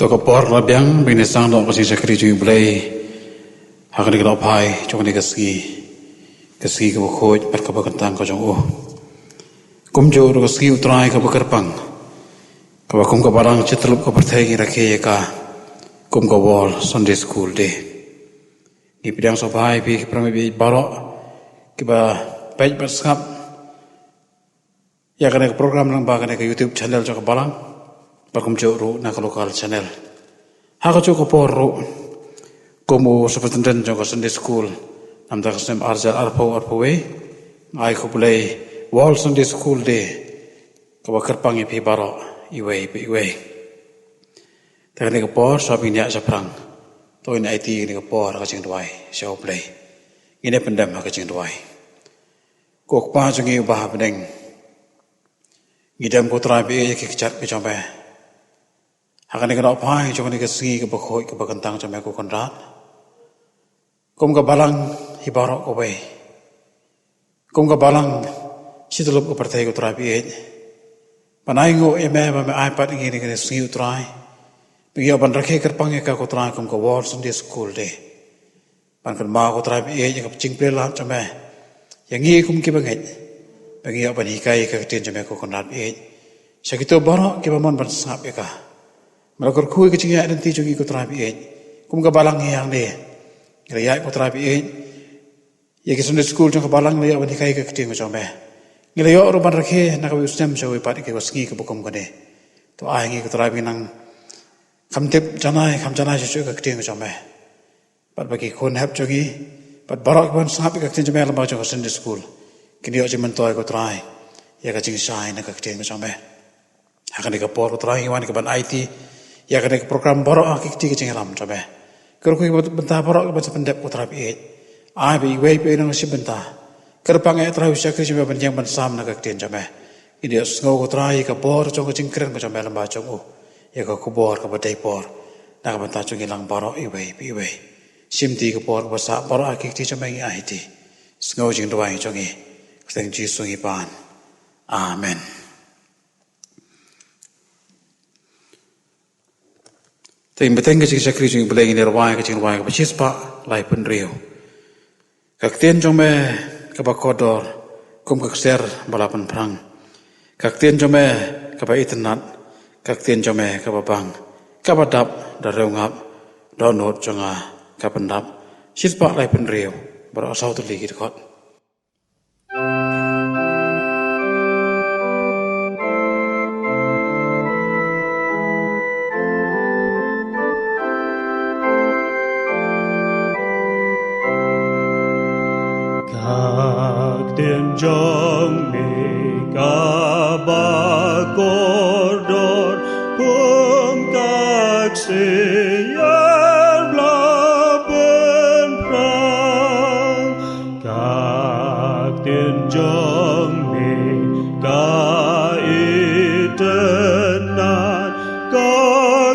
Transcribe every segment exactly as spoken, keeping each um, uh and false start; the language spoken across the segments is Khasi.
Ka por la biang ba ngin ïa sdang noh ka jingshakri jong U Blei ha kane ka daw phai jong kane ka sngi, ka sngi kaba khuid bad kaba kyntang ka jong U. Kumjuh ruh ka sngi U Trai kaba kyrpang, kaba kum ka Balang shityllup ka pyrthei ngi rakhe ïa ka kum ka World Sunday School Day. Ngi pdiang sngewbha ïa phi ki para bangeit baroh kiba peit bad sngap ïa kane ka program lyngba kane ka YouTube channel jong ka Balang, bad kumjuh ruh na ka local channel. Ha kajuh ka por ruh, kum u Superintendent jong ka Sunday School, namar ka snem arhajar arphew arphew wei, nga ai khublei World Sunday School Day kaba kyrpang ïa phi baroh iwei pa iwei. Te kane ka por, shuwa ba ngin ïaid shaphrang, to ngin aiti kane ka por ha ka jingduwai sha U Blei. Ngin ïa pyndem ha ka jingduwai. Ko Kpa jong ngi uba ha bneng, ngi dem ko Trai baieit ïa ki kjat ki jong me ha kane ka daw phai jong kane ka sngi kaba khuid kaba kyntang jong me ko Kynrad. Kum ka Balang hi baroh kawei, kum ka Balang shityllup ka pyrthei ko Trai baieit, ban ainguh ïa me ba me ai pat ïa ngi kane ka sngi U Trai, ba ngi ïoh ban rakhe kyrpang ïa ka ko Trai kum ka World Sunday School Day. Ban kynmaw ko Trai baieit ïa ka jingpynlong jong me ïa ngi kum ki bangeit, ba ngi ïoh ban hikai ïa ka ktien jong me ko Kynrad baieit sha kito baroh kiba mon ban sngap ïa ka. Me la kyrkhu ïa ka jingïaid lynti jong ngi ko Trai baieit. Kum ka Balang hi hangne, ngi la ïaid ko Trai baieit ïa ki Sunday School jong ka Balang, la ïoh ban hikai ïa ka ktien jong me. Ngi la ïoh ruh ban rakhe na kawei u snem sha kawei pat ïa ka sngi kaba kum kane. To ai ngi ko Trai ba ngin nang kham tip janai kham janai shuh shuh ïa ka ktien jong me, bad ba ki khun hep jong ngi bad baroh kiban sngap ïa ka ktien jong me lyngba jong ka Sunday School kin ïoh jingmyntoi ko Trai ïa ka jingshai na ka ktien jong me. Ha kane ka por ko Trai ngi wan ka ban aiti ïa kane ka program baroh ha ki kti ki jingïalam jong me. Kyrkhu ïa ki bynta baroh kiba sa pyndep ko Trai baieit. Ai ba iwei pa iwei nang shim bynta. Kyrpang ïa Trai u shakri jong me ban ïeng ban sam na ka ktien jong me. Ngin ïohsngew ko Trai ïa ka bor jong ka jingkren ka jong me lyngba jong u, ïa ka khubor kaba dei por na ka bynta jong ngi lang baroh iwei pa iwei. Shim ti ka por kaba sah baroh ha ki kti jong me ngi aiti. Sngew jingduwai jong ngi. Kyrteng Jisu ngi pan. Amen. Te ngin bteng ka jingshakri jong U Blei, ngin ïa rwai ka jingrwai kaba shispah laiphew hynriew. Ka ktien jong me kaba kordor kum ka ksiar ba la pynphrang. Ka ktien jong me kaba itynnad, ka ktien jong me kaba bang, kaba dap da riewngap, dohnud jong nga ka pyndap. Shispah laiphew hynriew, baroh saw tylli ki dkhot. Ka ktien jong me kaba kordor kum ka ksiar ba la pynphrang. Ka ktien jong me ka itynnad, ka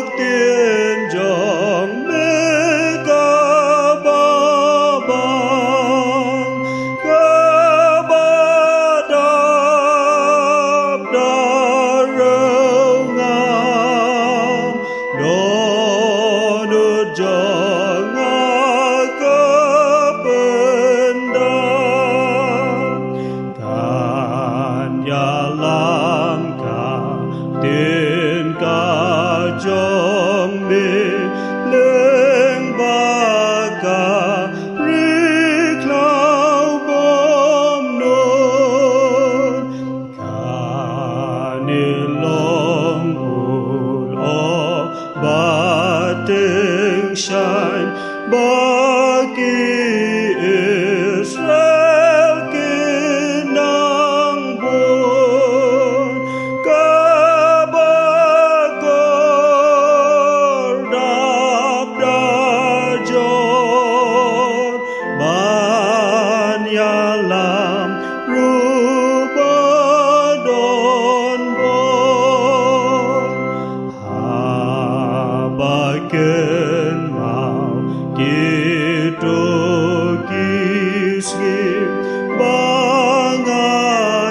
ktien jong me kaba bang, kaba dap da riewngap, dohnud jong nga ka pyndap. Kan ïalam ka ktien ka jong me lyngba ka ri khlaw bymnud. Kane long u lyoh ba tyngshaiñ ba ki Israel kin nang bud, kaba kordor dap da jor ban ïalam ruh ba don bor. Haba kynmaw kito ki sngi ba nga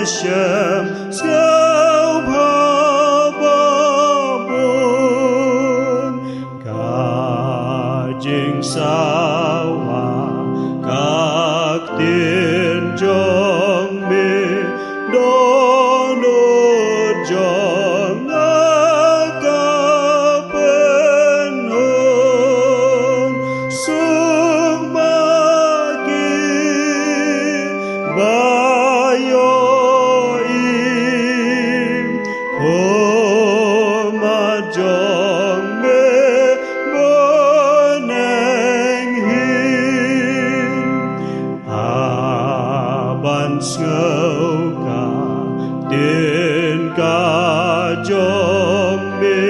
shem sngewbha ba bun. Ktien jong me, dohnud jong nga ka pynhun, suk ma ki ba ïohi, pyrshah jong me bneng hi. Haba nga sngew ka ktien ka jong me,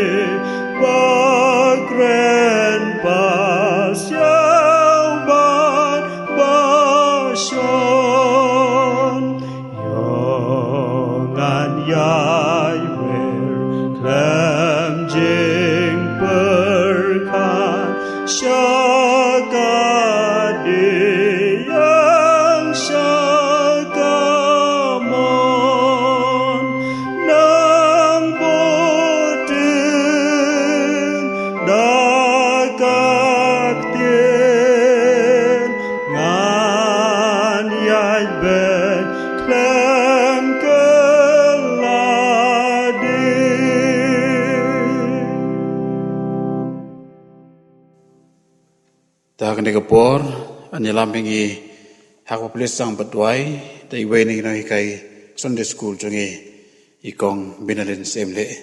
ba kren, ba siaw bad ba shon, ïoh ngan ïai wer khlem jingpyrkhat sha ka dieng, sha ka mon. Nang bud ïa nga da ka ktien, ngan ïai bud khlem ka lade. Te ha kane ka por, ngan ïalam ïa ngi ha kaba plie sang bad duwai da iwei na ki nonghikai Sunday School jong ngi, i Kong Binalin Syiemlieh.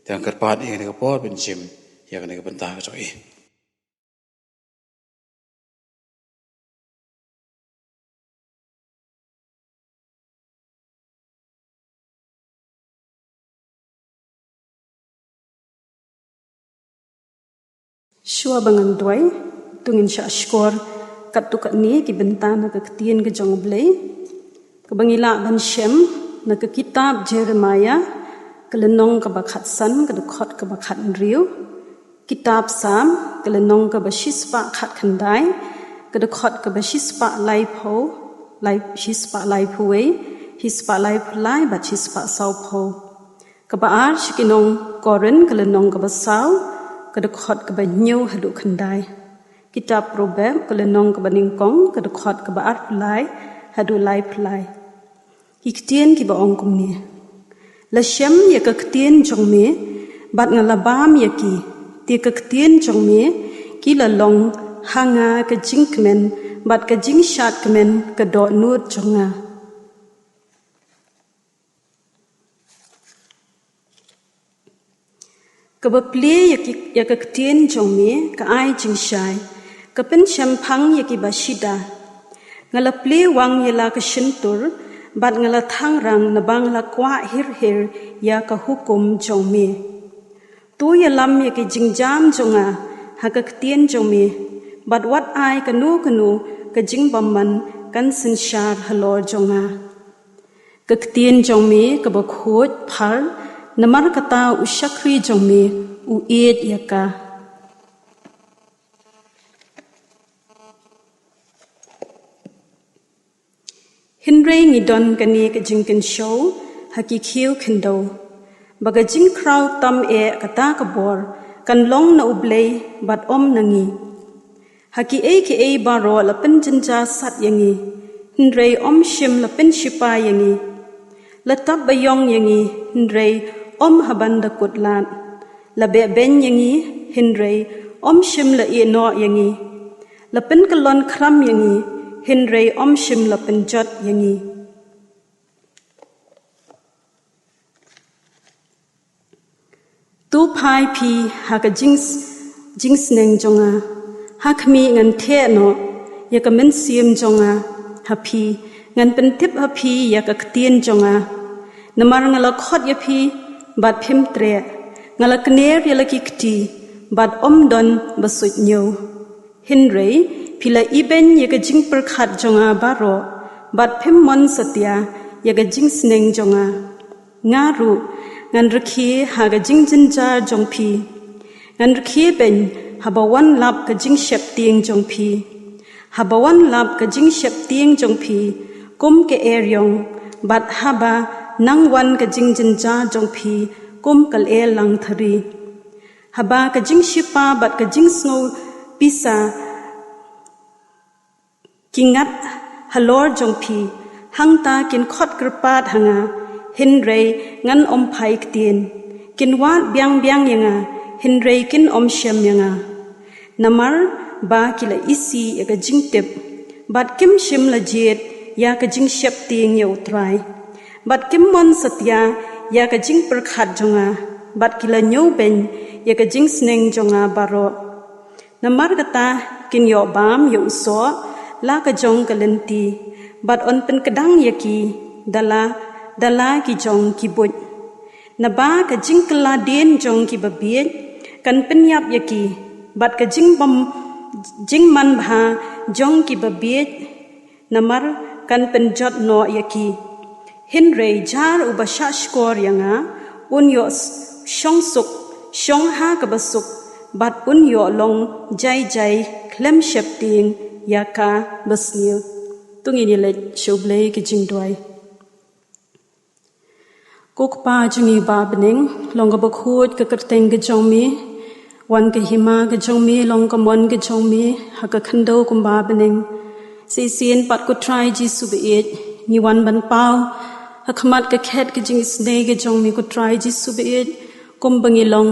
Te ngan kyrpad ïa kane ka por ban shim ïa kane ka bynta ka jong i. Shuwa ba ngan duwai, to ngin shah shkor katto katne ki bynta na ka ktien ka jong U Blei kaba ngi lah ban shem na ka kitab Jeremiah, ka lynnong kaba khatsan, ka dkhot kaba khathynriew. Kitab Salm, ka lynnong kaba shispah khatkhyndai, ka dkhot kaba shispah laiphew, lai, shispah laiphew wei, shispah laiphew lai bad shispah sawphew. Kaba ar sha ki nong Korinth, ka lynnong kaba saw, ka dkhot kaba hynñiew haduh khyndai. Kitab Proverb, ka lynnong kaba nyngkong, ka dkhot kaba arphew lai haduh laiphew lai. Ki ktien kiba ong kumne: La shem ïa ka ktien jong me bad nga la bam ïa ki. Te ka ktien jong me ki la long ha nga ka jingkmen bad ka jingshad kmen ka dohnud jong nga. Kaba plie ïa ki, ïa ka ktien jong me ka ai jingshai, ka pynshemphang ïa kiba shida. Nga la plie wang ïa la ka shyntur bad nga la thangrang naba nga la kwah hir hir ïa ka hukum jong me. To ïalam ïa ki jingjam jong nga ha ka ktien jong me, bad wat ai kano kano ka jingbymman kan synshar halor jong nga. Ka ktien jong me kaba khuid phar, namar kata u shakri jong me u ïeit ïa ka. Hynrei ngi don kane ka jingkynshew ha ki khiew khyndew, ba ka jingkhraw tam eh kata ka bor kan long na U Blei bad ym na ngi. Ha kiei kiei baroh la pynjynjar sat ïa ngi, hynrei ym shym la pynshipai ïa ngi. La tap baïong ïa ngi, hynrei ym ha ban da kut lad. La beh beiñ ïa ngi, hynrei ym shym la ïeh noh ïa ngi. La pynkyllon khram ïa ngi, hynrei ym shym la pynjot ïa ngi. To phai phi ha ka jing, jingsneng jong nga. Ha khmih ngan theh noh ïa ka mynsiem jong nga ha phi, ngan pyntip ha phi ïa ka ktien jong nga. Namar nga la khot ïa phi bad phim treh, nga la kner ïa la ki kti bad ym don ba suidñiew. Hynrei phi la ibeiñ ïa ka jingpyrkhat jong nga baroh, bad phim mon satia ïa ka jingsneng jong nga. Nga ruh ngan rkhie ha ka jingjynjar jong phi. Ngan rkhie beiñ haba wan lap ka jingsheptieng jong phi. Haba wan lap ka jingsheptieng jong phi kum ka eriong, bad haba nang wan ka jingjynjar jong phi kum ka lyer langthari. Haba ka jingshipa bad ka jingsngew pisa ki ngat halor jong phi, hangta kin khot kyrpad ha nga, hynrei ngan ym phai ktien. Kin wad biang biang ïa nga, hynrei kin ym shem ïa nga. Namar ba ki la isih ïa ka jingtip, bad kim shym la jied ïa ka jingsheptieng ïa U Trai, bad kim mon satia ïa ka jingpyrkhat jong nga, bad ki la ñiewbeiñ ïa ka jingsneng jong nga baroh. Namar kata kin ïoh bam ïa u soh la ka jong ka lynti, bad yn pynkdang ïa ki da la da la ki jong ki buit. Naba ka jingkylla dien jong ki babieit kan pynïap ïa ki, bad ka jingbam jingmanbha jong ki babieit namar kan pynjot noh ïa ki. Hynrei jar uba shahshkor ïa nga, un ïoh s- shong suk, shong ha kaba suk, bad un ïoh long jai jai khlem sheptieng ïa ka basniew. To ngin ïaleit sha U Blei ka jingduwai. Ko Kpa jong ngi ba ha bneng, long kaba khuid ka kyrteng ka jong me, wan ka hima ka jong me, long ka mon ka jong me ha ka khyndew kumba ha bneng. Shisien pat Ko Trai Jisu baieit, ngi wan ban paw ha khmat ka khet ka jingisynei ka jong me, Ko Trai Jisu baieit, kumba ngi long.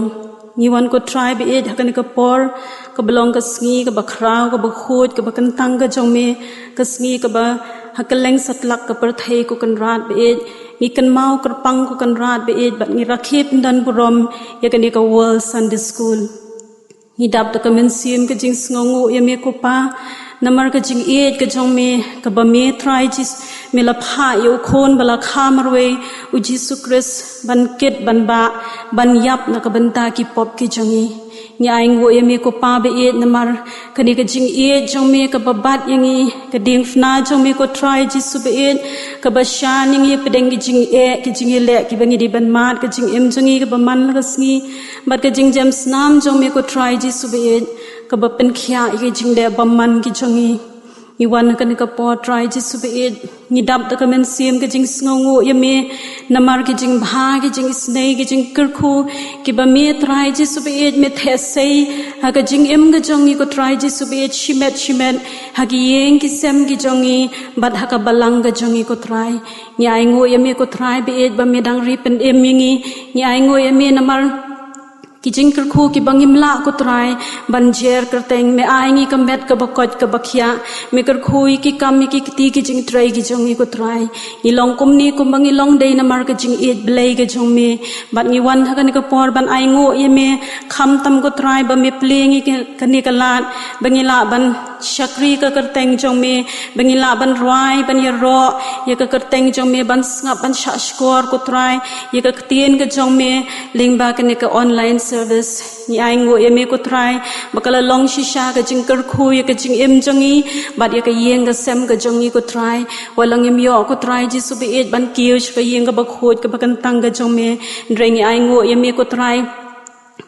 Ngi wan Ko Trai baieit ha kane ka por kaba long ka sngi kaba khraw, kaba khuid, kaba kyntang ka jong me, ka sngi kaba ha kylleng satlak ka pyrthei, Ko Kynrad baieit. Ngi kynmaw kyrpang, Ko Kynrad baieit, bad ngi rakhe pyndonburom ïa kane ka World Sunday School. Ngi dap da ka mynsiem ka jingsngewnguh ïa me Ko Pa, namar ka jingïeit ka jong me, kaba me Trai Jis- me la phah ïa u Khun ba la kha marwei, U Jisu Khrist, ban kit ban bah, ban ïap na ka bynta ki pop ki jong ngi. Ngi ainguh ïa me Ko Pa baieit namar kane ka jingïeit jong me kaba bat ïa ngi, ka diengphna jong me Ko Trai Jisu baieit, kaba shan ïa ngi hapdeng ki jingeh ki jingïaleh kiba ngi dei ban mad, ka jingim jong ngi kaba man la ka sngi, bad ka jingjemsnam jong me Ko Trai Jisu baieit, kaba pynkhiah ïa ki jingleh bymman ki jong ngi. Ngi wan ha kane ka por Trai Jisu baieit, ngi dap da ka mynsiem ka jingsngewnguh ïa me namar ki jingbha, ki jingisynei, ki jingkyrkhu kiba me Trai Jisu baieit me theh sei ha ka jingim ka jong ngi Ko Trai Jisu baieit, shimet shimet ha ki ïing ki sem ki jong ngi, bad ha ka balang ka jong ngi Ko Trai. Ngi ainguh ïa me Ko Trai baieit ba me dang ri pynim ïa ngi. Ngi ainguh ïa me namar ki jingkyrkhu kiba ngim lah Ko Trai ban jer kyrteng, me ai ngi ka met kaba koit kaba khiah, me kyrkhu ïa ki kam ïa ki kti ki jingtrei ki jong ngi Ko Trai. Ngi long kumne kumba ngi long dei namar ka jingïeit Blei ka jong me, bad ngi wan ha kane ka por ban ainguh ïa me, khamtam Ko Trai ba me plie ïa ngi ka- kane ka lad ba ngi lah ban shakri ka kyrteng jong me, ba ngi lah ban rwai, ban ïaroh ïa ka kyrteng jong me, ban sngap, ban shahshkor Ko Trai ïa ka ktien ka jong me lyngba kane ka online service. Ngi ainguh ïa me Ko Trai ba ka la long shisha ka jingkyrkhu ïa ka jingim jong ngi bad ïa ka ïing ka sem ka jong ngi Ko Trai. Wat la ngim ïoh Ko Trai Jisu baieit ban kiew sha ka ïing kaba khuid kaba kyntang ka jong me, hynrei ngi ainguh ïa me Ko Trai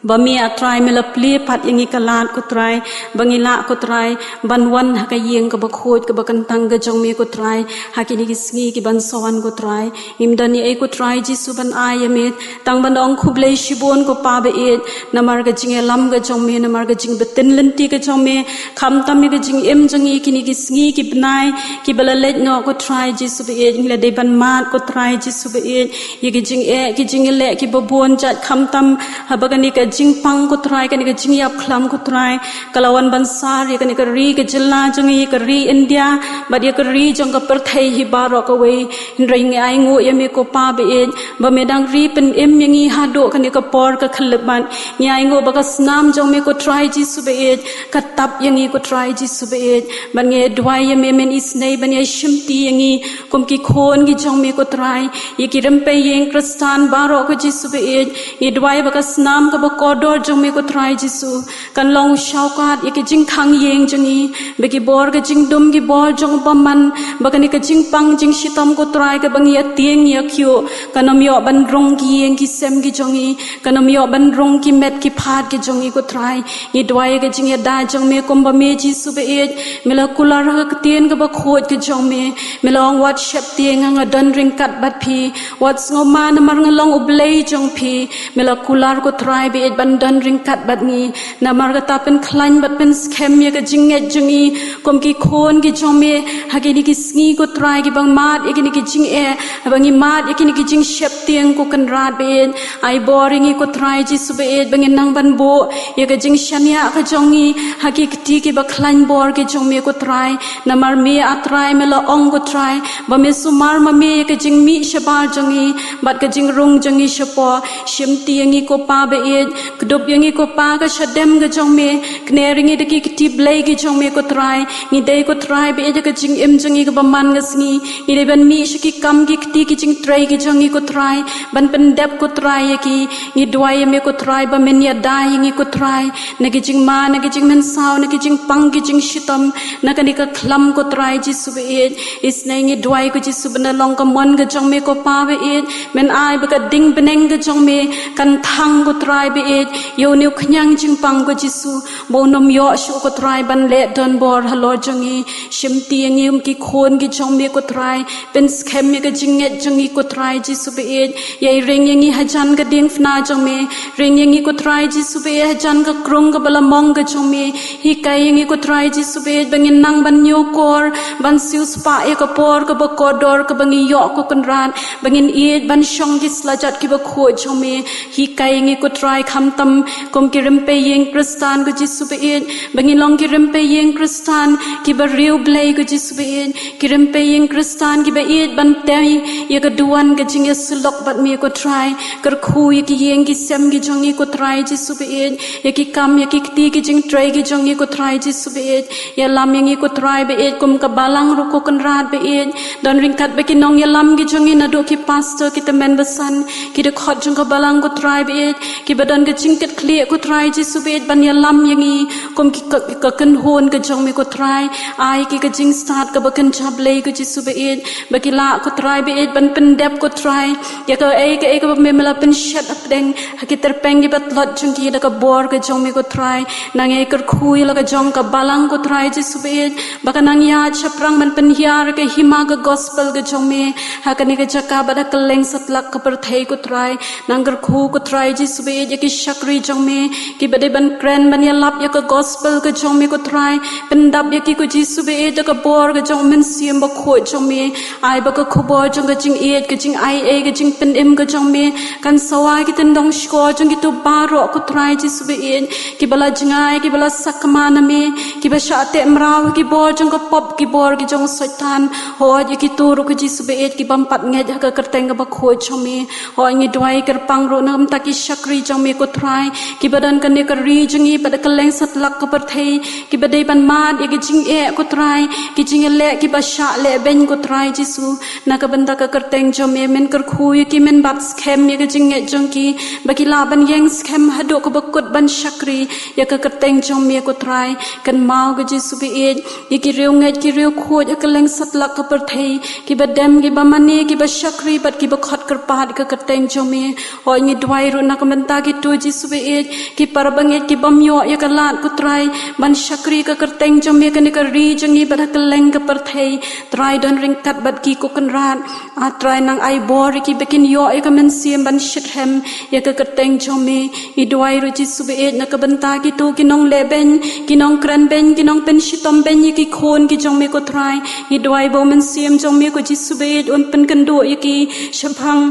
ba me A Trai me la plie pat ïa ngi ka lad Ko Trai, ba ngi lah Ko Trai ban wan ha ka ïing kaba khuid kaba kyntang ka jong me Ko Trai ha kine ki sngi kiban sa wan Ko Trai. Ngim don ei ei Ko Trai Jisu ban ai ïa me, tang ban ong khublei shibun Ko Pa baieit namar ka jingïalam ka jong me, namar ka jingbtin lynti ka jong me, khamtam ïa ka jingim jong ngi kine ki sngi ki bnai kiba la leit noh Ko Trai Jisu baieit. Ngi la dei ban mad Ko Trai Jisu baieit ïa ki jingeh ki jingïaleh kiba bun jait, khamtam haba kane ka jingpang Ko Trai, kane ka jingïap khlam Ko Trai, ka la wan ban sar ïa kane ka ri ka jylla jong ngi, ka ri India, bad ïa ka ri jong ka pyrthei hi baroh kawei. Hynrei ngi ainguh ïa me Ko Pa baieit ba me dang ri pynim ïa ngi haduh kane ka por ka khyllipmat. Ngi ainguh ba ka snam jong me Ko Trai Jisu baieit ka tap ïa ngi Ko Trai Jisu baieit, bad ngi duwai ïa me men isynei ban ïa shimti ïa ngi kum ki khun ki jong me Ko Trai, ïa ki rympei ïing Khristan baroh Ko Jisu baieit. Ngi duwai ba ka snam kaba kordor jong me Ko Trai Jisu kan long u shawkad ïa ki jingkhang ïing jong ngi, ba ki bor ka jingdum, ki bor jong u bymman, ba kane ka jingpang jingshitom Ko Trai kaba ngi ïa tieng ïa kyiuh kan ym ïoh ban rung ki ïing ki sem ki jong ngi, kan ym ïoh ban rung ki met ki phad ki jong ngi Ko Trai. Ngi duwai ka jingïada jong me kumba me Jisu baieit me la kular ha ka ktien kaba khuid ka jong me, me la ong wat sheptieng, nga don ryngkat bad phi, wat sngewma namar nga long U Blei jong phi. Me la kular Ko Trai baieit ban don ryngkat bad ngi. Namar kata pynkhlaiñ bad pynskhem ïa ka jingngeit jong ngi kum ki khun ki jong me ha kine ki sngi ko Trai kiba mad ïa kine ki jingeh, ba ngi mad ïa kine ki jingsheptieng ko Kynrad baieit. Ai bor ïa ngi ko Trai Jisu baieit ba ngin nang ban buh ïa ka jingshaniah ka jong ngi ha ki kti kiba khlaiñ bor ki jong me ko Trai. Namar me A Trai me la ong ko Trai ba me sumar ma me ïa ka jingmih shabar jong ngi bad ka jingrung jong ngi shapoh. Shimti ïa ngi ko Pa baieit, kdup ïa ngi ko Pa ka shadem ka jong me, kner ïa ngi da ki kti Blei ki jong me ko Trai. Ngi dei ko Trai baieit ïa ka jingim jong ngi kaba man ka sngi. Ngi dei ban mih sha ki kam ki kti ki jingtrei ki jong ngi ko Trai, ban pyndep ko Trai ïa ki. Ngi duwai ïa me ko Trai ba men ïada ïa ngi ko Trai na ki jingma, na ki jingmynsaw, na ki jingpang, ki jingshitom, na kane ka khlam ko Trai Jisu baieit. Isynei ngi duwai ko Jisu ba na long ka mon ka jong me ko Pa baieit, men ai ba ka ding bneng ka jong me kan thang ko Trai baieit ïa une u khñiang jingpang ko Jisu, ba un ym ïoh shuh ko Trai ban leh donbor halor jong ngi. Shimti ïa ngi kum ki khun ki jong me ko Trai, pynskhem ïa ka jingngeit jong ngi ko Trai Jisu baieit. Ïai ring ïa ngi hajan ka diengphna jong me, ring ïa ngi ko Trai Jisu baieit hajan ka krung kaba la mong ka jong me. Hikai ïa ngi ko Trai Jisu baieit ba ngin nang ban ñiewkor, ban siewspah ïa ka por kaba kordor kaba ngi ïoh ko Kynrad, ba ngin ïeit ban shong ki slajat kiba khuid jong me. Hikai ïa ngi ko Trai khamtam kum ki rympei ïing Khristan ko Jisu baieit, ba ngin long ki rympei ïing Khristan kiba riewblei ko Jisu baieit, ki rympei ïing Khristan kiba ïeit ban tei ïa ka duwan ka jingïasyllok bad me ko Trai. Kyrkhu ïa ki ïing ki sem ki jong ngi ko Trai Jisu baieit, ïa ki kam ïa ki kti ki jingtrei ki jong ngi ko Trai Jisu baieit. Ïalam ïa ngi ko Trai baieit kum ka balang ruh ko Kynrad baieit. Don ryngkat bad ki nongïalam ki jong ngi naduh ki pastor, ki tymmen basan, ki dkhot jong ka balang ko Trai baieit, kiba don ka jingkitkhlieh ko Trai Jisu baieit ban ïalam ïa ngi kum ki ka, ka kynhun ka jong me ko Trai. Ai ki ka jingstad kaba kynja Blei ko Jisu baieit, ba ki lah ko Trai baieit ban pyndep ko Trai ïa kaei kaei kaba me me la pynshet hapdeng ha ki tyrpeng kiba tlot jong ki da ka bor ka jong me ko Trai. Nang ïai kyrkhu ïa la ka jong ka balang ko Trai Jisu baieit, ba ka nang ïaid shaphrang ban pynhiar ïa ka hima ka gospel ka jong me ha kane ka jaka bad ha kylleng satlak ka pyrthei ko Trai. Nang kyrkhu ko Trai Jisu baieit ïa ki shakri jong me kiba dei ban kren ban ïalap ïa ka gospel ka jong me ko Trai. Pyndap ïa ki ko Jisu baieit da ka bor ka jong u Mynsiem Bakhuid jong me. Ai ba ka khubor jong ka jingïeit, ka jingaiei, ka jingpynim ka jong me kan sawa ki tyndong shkor jong kito baroh ko Trai Jisu baieit, kiba la jngai, kiba la sakma na me, kiba shah teh mraw ha ki bor jong ka pop, ki bor ki jong u Soitan. Hooid ïa kito ruh ko Jisu baieit ki bym pat ngeit ha ka kyrteng kaba khuid jong me. Hooid ngi duwai kyrpang ruh na ka bynta ki shakri jong me ko Trai, kiba don kane ka ri jong ngi bad ha kylleng satlak ka pyrthei, kiba dei ban mad ïa ki jingeh ko Trai, ki jingïaleh kiba shah lehbeiñ ko Trai Jisu. Na ka bynta ka kyrteng jong me men kyrkhu ïa ki, men bat skhem ïa ka jingngeit jong ki, ba ki lah ban ïeng skhem haduh kaba kut ban shakri ïa ka kyrteng jong me ko Trai. Kynmaw ko Jisu baieit ïa ki riewngeit ki riewkhuid ha kylleng satlak ka pyrthei, kiba dem, kiba mane, kiba shakri bad kiba khot kyrpad ïa ka kyrteng jong me. Hooid ngi duwai ruh na ka bynta kito Jisu baieit, ki para bangeit ki bym ïoh ïa ka lad ko Trai ban shakri ïa ka kyrteng jong me ha kane ka ri jong ngi bad ha kylleng ka pyrthei. Trai don ryngkat bad ki ko Kynrad. A Trai nang ai bor ïa ki ba kin ïoh ïa ka mynsiem ban shitrhem ïa ka kyrteng jong me. Ngi duwai ruh Jisu baieit na ka bynta kito ki nonglehbeiñ, ki nongkrenbeiñ, ki nongpynshitom beiñ ïa ki khun ki jong me ko Trai. Ngi duwai ba u Mynsiem jong me ko Jisu baieit un pynkynduh ïa ki shaphang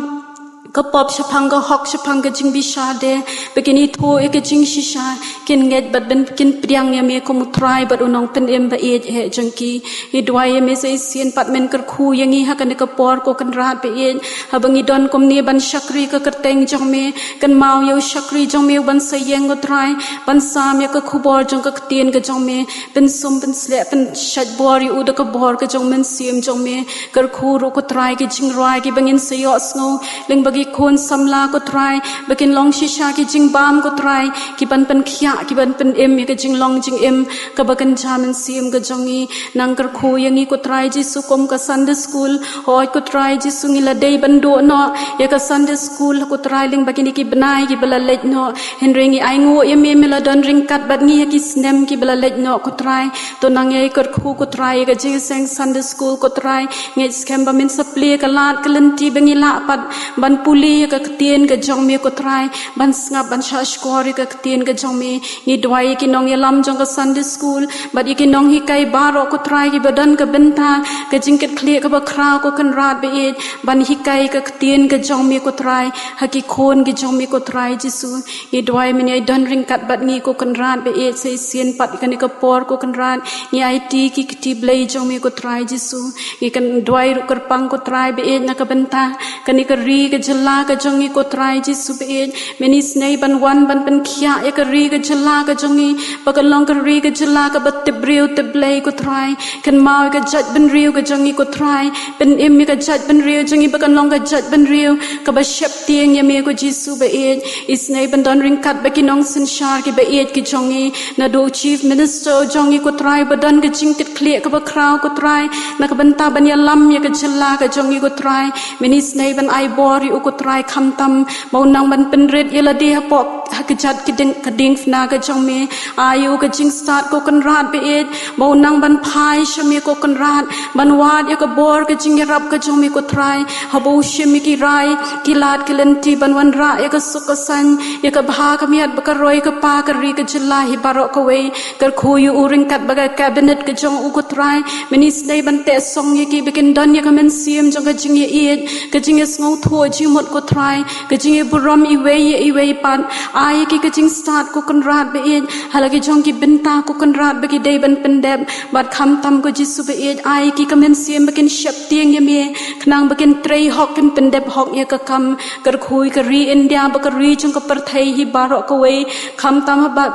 ka pop, shaphang ka hok, shaphang ka jingbishar de, ba kin ithuh ïa ka jingshisha, kin ngeit bad ban kin pdiang ïa me kum u Trai bad u Nongpynim baieit eh jong ki. Ngi duwai ïa me sa shisien pat, men kyrkhu ïa ngi ha kane ka por ko Kynrad baieit, haba ngi don kumne ban shakri ïa ka kyrteng jong me. Kynmaw ïa u shakri jong me uban sa ïeng ko Trai ban sam ïa ka khubor jong ka ktien ka jong me. Pynsum pynsleh pynshait bor ïa u da ka bor ka jong u Mynsiem jong me. Kyrkhu ruh ko Trai ki jingrwai kiba ngin sa ïohsngew lyngba ki khun samla ko Trai, ba kin long shisha ki jingbam ko Trai, ki ban pynkhiah, ki ban pynim ïa ka jinglong jingim kaba kynja mynsiem ka jong ngi. Nang kyrkhu ïa ngi ko Trai Jisu kum ka Sunday School. Hooid ko Trai Jisu ngi la dei ban duh noh ïa ka Sunday School ko Trai lyngba kine ki bnai kiba la leit noh. Hynrei ngi ainguh ïa me, me la don ryngkat bad ngi ha ki snem kiba la leit noh ko Trai. To nang ïai kyrkhu ko Trai ïa ka jingïaseng Sunday School ko Trai. Ngeit skhem ba men sa plie ka lad ka lynti ba ngi lah pat ban pule ïa ka ktien ka jong me ko Trai, ban sngap ban shahshkor ïa ka ktien ka jong me. Ngi duwai ïa ki nongïalam jong ka Sunday school bad ïa ki nonghikai baroh ko Trai kiba don ka bynta ka jingkitkhlieh kaba khraw ko Kynrad ba ïeit, ban hikai ka ktien ka jong me ko Trai ha ki khun ki jong me ko Trai Jisu. Ngi duwai men ïai don ryngkat bad ngi ko Kynrad ba ïeit, sa shisien pat kane ka por ko Kynrad ngi aiti ki kti Blei jong me ko Trai Jisu. Ngi kynduwai ruh kyrpang ko Trai ba ïeit na ka bynta kane ka ri ka jylla ka jong ngi ko Trai Jisu ba ïeit. Men isynei ban wan ban pynkhiah ïa ka ri ka jylla ka jong ngi ba kan long ka ri ka jylla kaba tip briew tip Blei ko Trai. Kynmaw ïa ka jaitbynriew ka jong ngi ko Trai. Pynim ïa ka jaitbynriew jong ngi ba kan long ka jaitbynriew kaba sheptieng ïa me ko Jisu ba ïeit. Isynei ban don ryngkat bad ki nongsynshar kiba ïeit ki jong ngi, naduh u Chief Minister jong ngi ko Trai ba don ka jingkitkhlieh kaba khraw ko Trai na ka bynta ban ïalam ïa ka jylla ka jong ngi ko Trai. Men isynei ban ai bor ïa u ko Trai khamtam ba u nang ban pynrit ïa lade hapoh ha ka jait ka dieng, ka diengphna ka jong me. Ai ïa u ka jingstad ko Kynrad ba ïeit ba u nang ban phai sha me ko Kynrad, ban wad ïa ka bor ka jingïarap ka jong me ko Trai, haba u shim ïa ki rai ki lad ki lynti ban wanrah ïa ka suk ka saiñ, ïa ka bha ka miat bad ka roi ka pa ka ri ka jylla hi baroh kawei. Kyrkhu ïa u ryngkat bad ka cabinet ka jong u ko Trai. Men isynei ban teh song ïa ki ba kin don ïa ka mynsiem jong ka jingïaieit, ka jingïasngewthuh jingmut ko Trai, ka jingïaburom iwei ïa iwei pat. Ai ïa ki ka jingstad ko Kynrad ba ïeit ha la ki jong ki bynta ko Kynrad ba ki dei ban pyndep. Bad khamtam ko Jisu ba ïeit, ai ïa ki ka mynsiem ba kin sheptieng ïa me, khnang ba kin trei hok, kin pyndep hok ïa ka kam. Kyrkhu ïa ka ri India bad ka ri jong ka pyrthei hi baroh kawei. Khamtam haba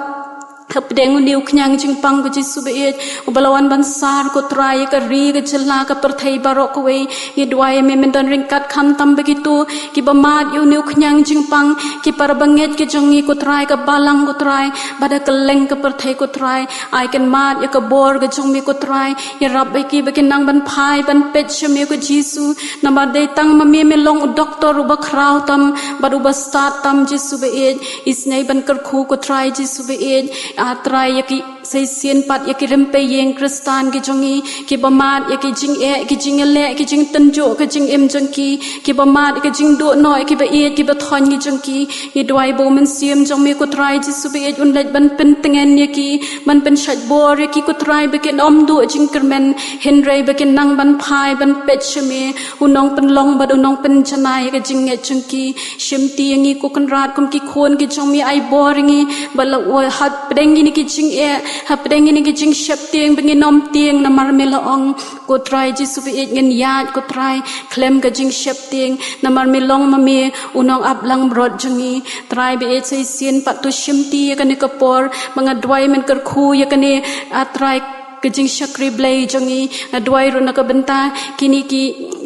hapdeng une u khñiang jingpang ko Jisu ba ïeit uba la wan ban sar ko Trai ïa ka ri ka jylla ka pyrthei baroh kawei. Ngi duwai ïa me men don ryngkat khamtam bad kito kiba mad ïa une u khñiang jingpang, ki para bangeit ki jong ngi ko Trai, ka balang ko Trai, bad ha kylleng ka pyrthei ko Trai. Ai kin mad ïa ka bor ka jong me ko Trai. Ïarap ïa ki ba kin nang ban phai ban peit sha me ko Jisu. Namar dei tang ma me me long u doktor uba khraw tam bad uba stad tam Jisu ba ïeit. Isynei ban kyrkhu ko Trai Jisu ba ïeit. A Trai ïa ki, sa shisien pat ïa ki rympei ïing Khristan ki jong ngi kiba mad ïa ki jingeh, ki jingïaleh, ki jingtynjuh ka jingim jong ki, kiba mad ïa ka jingduh noh ïa kiba ïeit kiba thoiñ ki jong ki. Ngi duwai ba u Mynsiem jong me ko Trai Jisu ba ïeit un leit ban pyntngen ïa ki, ban pynshait bor ïa ki ko Trai ba kin ym duh jingkyrmen, hynrei ba kin nang ban phai ban peit sha me, u nongpynlong bad u nongpynjanai ïa ka jingngeit jong ki. Shimti ïa ngi ko Kynrad kum ki khun ki jong me, ai bor ïa ngi ba la u hapdeng kine ki jingeh, hapdeng kine ki jingsheptieng ba ngin ym tieng namar me la ong. Ko Trai Jisu ba ïeit, ngin ïaid ko Trai khlem ka jingsheptieng namar me long ma me u nongap langbrot jong ngi. Trai ba ïeit, sa shisien pat to shimti ïa kane ka por ba nga duwai men kyrkhu ïa kane, a Trai, ka jingshakri Blei jong ngi. Nga duwai ruh na ka bynta kine ki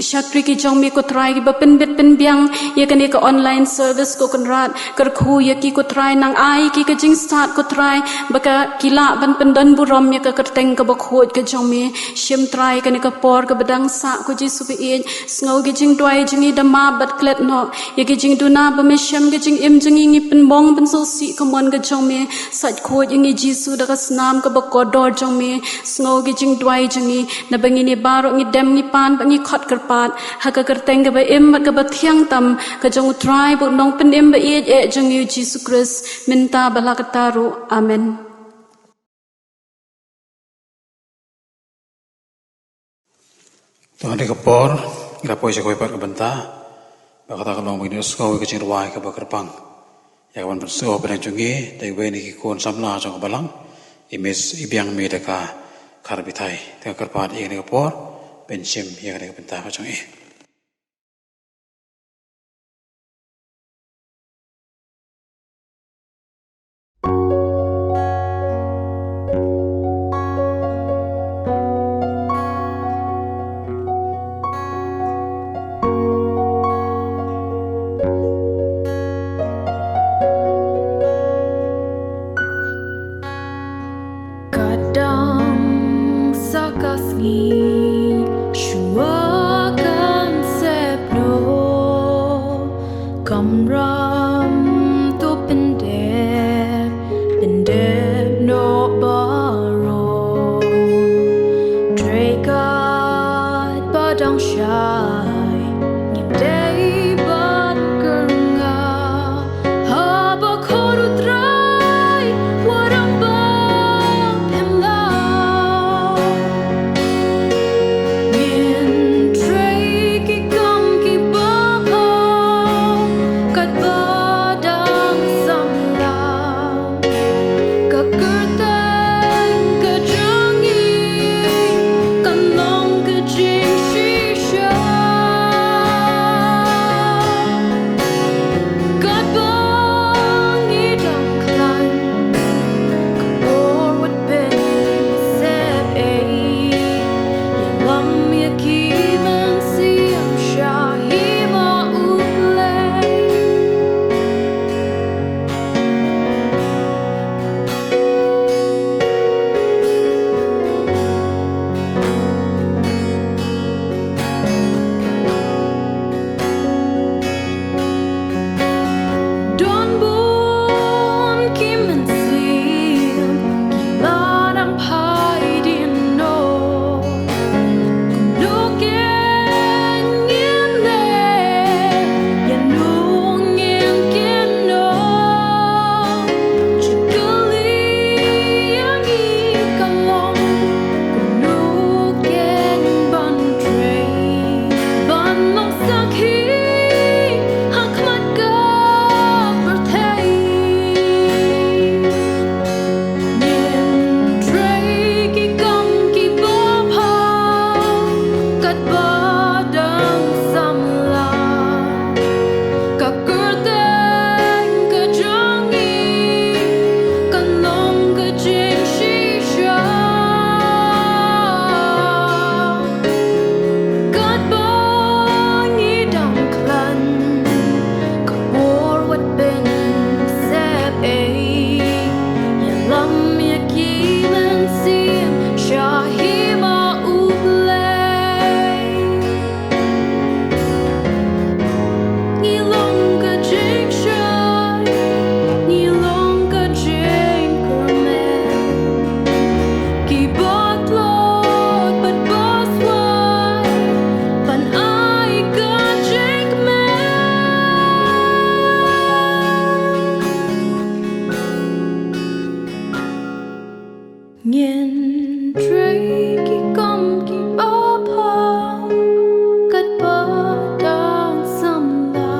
shakri ki jong me ko Trai kiba pynbit pynbiang ïa kane ka online service ko Kynrad. Kyrkhu ïa ki ko Trai, nang ai ki ka jingstad ko Trai ba ka, ki lah ban pyndon burom ïa ka kyrteng kaba khuid ka jong me. Shim Trai kane ka por kaba dang sah ko Jisu ba ïeit. Sngew ki jingduwai jong ngi da map bad klet noh ïa ki jingduna ba me shem ka jingim jong ngi, ngi pynmong pynsngewsih ka mon ka jong me. Sait khuid ïa ngi Jisu da ka snam kaba kordor jong me. Sngew ki jingduwai jong ngi naba ngi ne baroh ngi dem ngi pan bad ngi khot kyrpad ha ka kyrteng kaba im bad kaba thiang tam ka jong u Trai bad u Nongpynim ba ïeit eh jong ngi u Jisu Khrist, mynta bad la katta ruh. Amen. To ha kane ka por ngi la poi sha kawei pat ka bynta ba kata ka long ba ngin ïohsngew ïa ka jingrwai kaba kyrpang ïa kaban pynsngew hapdeng jong ngi da iwei na ki khun samla jong ka balang, i Miss Ibiangmide Dkhar Bithai. Te nga kyrpad ïa kane ka por ban shim ïa kane ka bynta ka jong i. Ka dang sa ka sngi shuwa kan sep noh, kamram to pyndep, pyndep noh baroh. Trei katba dang shai ngim dei ban Ba dang samla ka kyrteng ka jong ngi kan long ka jingshisha. Katba ngi dang khlaiñ ka bor wat pynsep ei, ïalam ïa ki mynsiem sha hima U Blei. Ngi long ka jingshai, ngi long ka jingkyrmen. Ki ba tlot bad ba swai ban ai ka jingkmen. Ngin trei ki kam ki ba bha katba dang samla.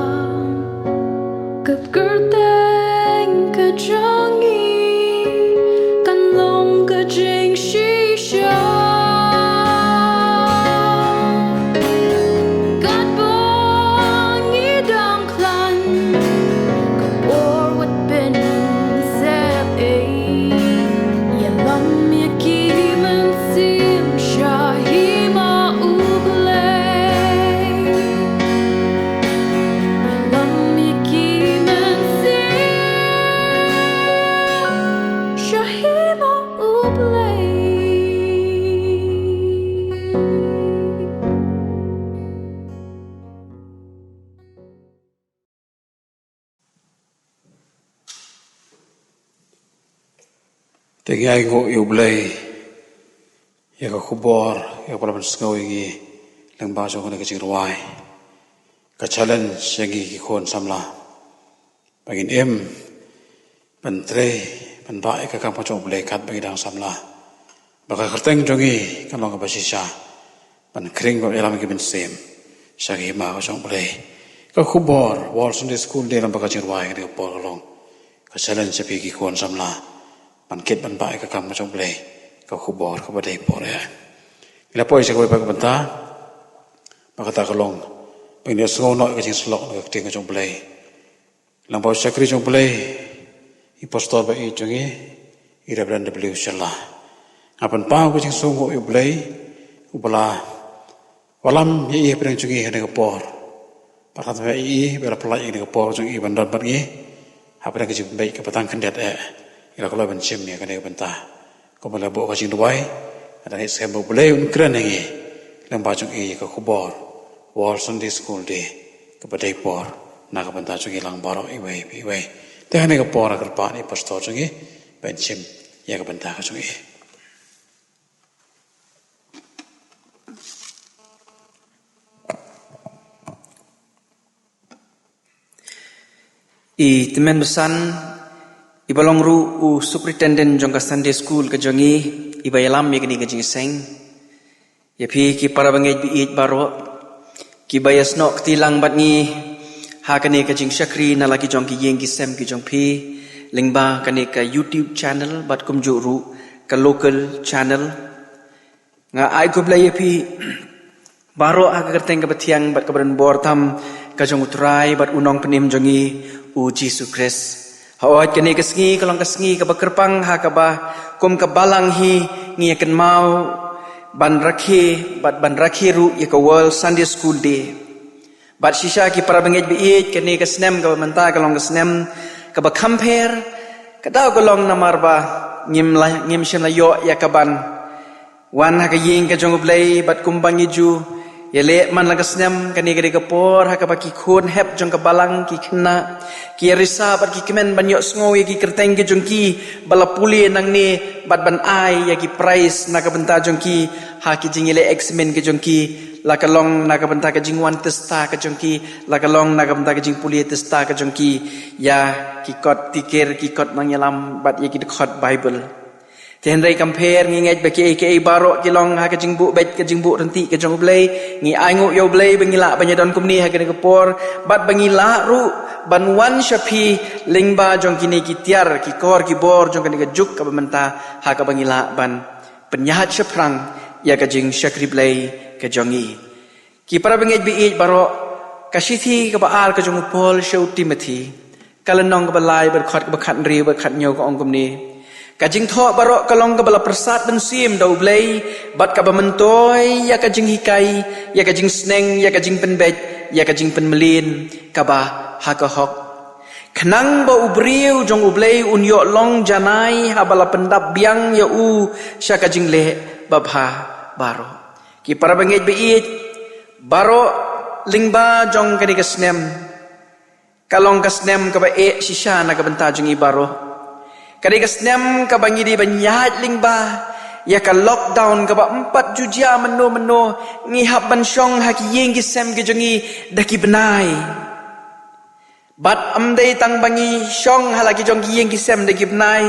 Ka kyrteng ka jong ngi kan long ka jingshisha. Katba ngi dang khlaiñ ka bor wat pynsep ei, ïalam ïa ki mynsiem sha hima U Blei. Ïalam ïa ki mynsiem sha hima U Blei. Te ngi ainguh ïa U Blei ïa ka khubor ïa kaba la pynsngew ïa ngi lyngba jong kane ka jingrwai. Ka challenge ïa ngi ki khun samla ba ngin im ban trei ban bah ïa ka kam ka jong U Blei katba ngi dang samla. Ba ka kyrteng jong ngi kan long kaba shisha ban khring bad ïalam ïa ki mynsiem sha ka hima ka jong U Blei. Ka khubor World Sunday School Day lyngba ka jingrwai kane ka por ka long ka challenge ïa phi ki khun samla ban kit ban bah ïa ka kam ka jong U Blei. Ka khubor kaba dei por ïa ngi la poi sha kawei pat ka bynta ba kata ka long ba ngin ïohsngew noh ïa ka jingsyllok na ka ktien ka jong U Blei. Lyngba u shakri jong U Blei, i pastor ba ïeit jong ngi, i Reverend W Shylla. Nga pynpaw ka jingsngewnguh ïa U Blei uba la wallam ïa i hapdeng jong ngi ha kane ka por. Bad khamtam ïa i ba la pynlait ïa kane ka por jong i ban don bad ngi hapdeng ka jingpynbeit kaba tang khyndiat eh. Ngi la kloi ban shim ïa kane ka bynta. Kumba la buh ka jingduwai, nga dang ngeit skhem ba U Blei un kren ïa ngi lyngba jong i ïa ka khubor World Sunday School Day kaba dei por na ka bynta jong ngi lang baroh iwei pa iwei. Te ha kane ka por nga kyrpad ïa i pastor jong ngi ban shim ïa ka bynta ka jong i. I tymmen basan, iba long ruh u superintendent jong ka Sunday School ka jong ngi, iba ïalam ïa kane ka jingïaseng. Ïa phi ki para bangeit ba ïeit baroh kiba ïasnoh kti lang bad ngi ha kane ka jingshakri na la ki jong ki ïing ki sem ki jong phi lyngba kane ka YouTube channel bad kumjuh ruh ka local channel. Nga ai khublei ïa phi baroh ha ka kyrteng kaba thiang bad kaba donbor tam ka jong U Trai bad U Nongpynim jong ngi U Jisu Khrist. Hooid, kane ka sngi ka long ka sngi kaba kyrpang ha kaba kum ka balang hi ngi ïa kynmaw ban rakhe bad ban rakhe ruh ïa ka World Sunday School Day. Bad shisha ki para bangeit ba ïeit, kane ka snem kaba mynta ka long ka snem kaba kham pher. Ka daw ka long namar ba ngim la, ngim shym la ïoh ïa ka ban wan ha ka ïing ka jong U Blei bad kumba ngi ju ïaleh man la ka snem, kane ka dei ka por ha kaba ki khun hep jong ka balang, ki khynnah, ki ïarisa bad ki kmen ban ïohsngew ïa ki kyrteng ki jong ki ba la pule nangne bad ban ai ïa ki prize na ka bynta jong ki ha ki jingïaleh examen ki jong ki, la ka long na ka bynta ka jingwan testa ka jong ki, la ka long na ka bynta ka jingpule testa ka jong ki ïa ki kot tikir, ki kot nongïalam bad ïa ki dkhot Baibl. Te hynrei kam pher, ngi ngeit ba kiei kiei baroh ki long ha ka jingbuh beit ka jingbuh ryntih ka jong U Blei. Ngi ainguh ïa U Blei ba ngi lah ban ïadon kumne ha kane ka por bad ba ngi lah ruh ban wan sha phi lyngba jong kine ki tiar ki kor ki bor jong kane ka juk kaba mynta ha kaba ngi lah ban pynïaid shaphrang ïa ka jingshakri Blei ka jong ngi. Ki para bangeit baieit baroh, ka shithi kaba ar ka jong u Paul sha u Timothi, ka lynnong kaba lai, bad ka dkhot kaba khathynriew bad khathynñiew ka ong kumne: Ka jingthoh baroh ka long kaba la pyrsad mynsiem da U Blei, bad kaba myntoi ïa ka jinghikai, ïa ka jingsneng, ïa ka jingpynbeit, ïa ka jingpynmlien kaba ha ka hok, khnang ba u briew jong U Blei un ïoh long janai haba la pyndap biang ïa u sha ka jingleh babha baroh. Ki para bangeit baieit, baroh lyngba jong kane ka snem, ka long ka snem kaba eh shisha na ka bynta jong ngi baroh. Ka dei ka snem kaba ngi dei ban ïaid lyngba ïa ka lockdown kaba ym pat ju jia mynno mynno, ngi hap ban shong ha ki ïing ki sem ki jong ngi da ki bnai. Bad ym dei tang ba ngi shong ha la ki jong ki ïing ki sem da ki bnai,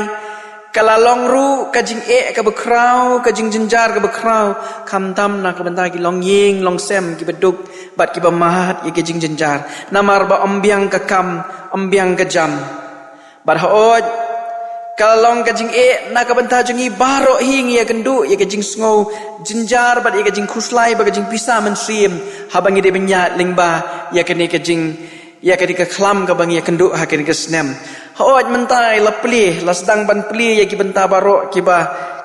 ka la long ruh ka jingeh kaba khraw, ka jingjynjar kaba khraw, khamtam na ka bynta ki longïing longsem kiba duk bad kiba mad ïa ki jingjynjar, namar ba ym biang ka kam, ym biang ka jam. Bad hooid, ka la long ka jingeh na ka bynta jong ngi baroh hi, ngi ïakynduh ïa ka jingsngew jynjar bad ïa ka jingkhuslai bad ka jingpisa mynsiem, haba ngi dei ban ïaid lyngba ïa kane ka jing ïa kane ka khlam kaba ngi ïakynduh ha kane ka snem. Hooid, mynta la plie, la sdang ban plie ïa ki bynta baroh kiba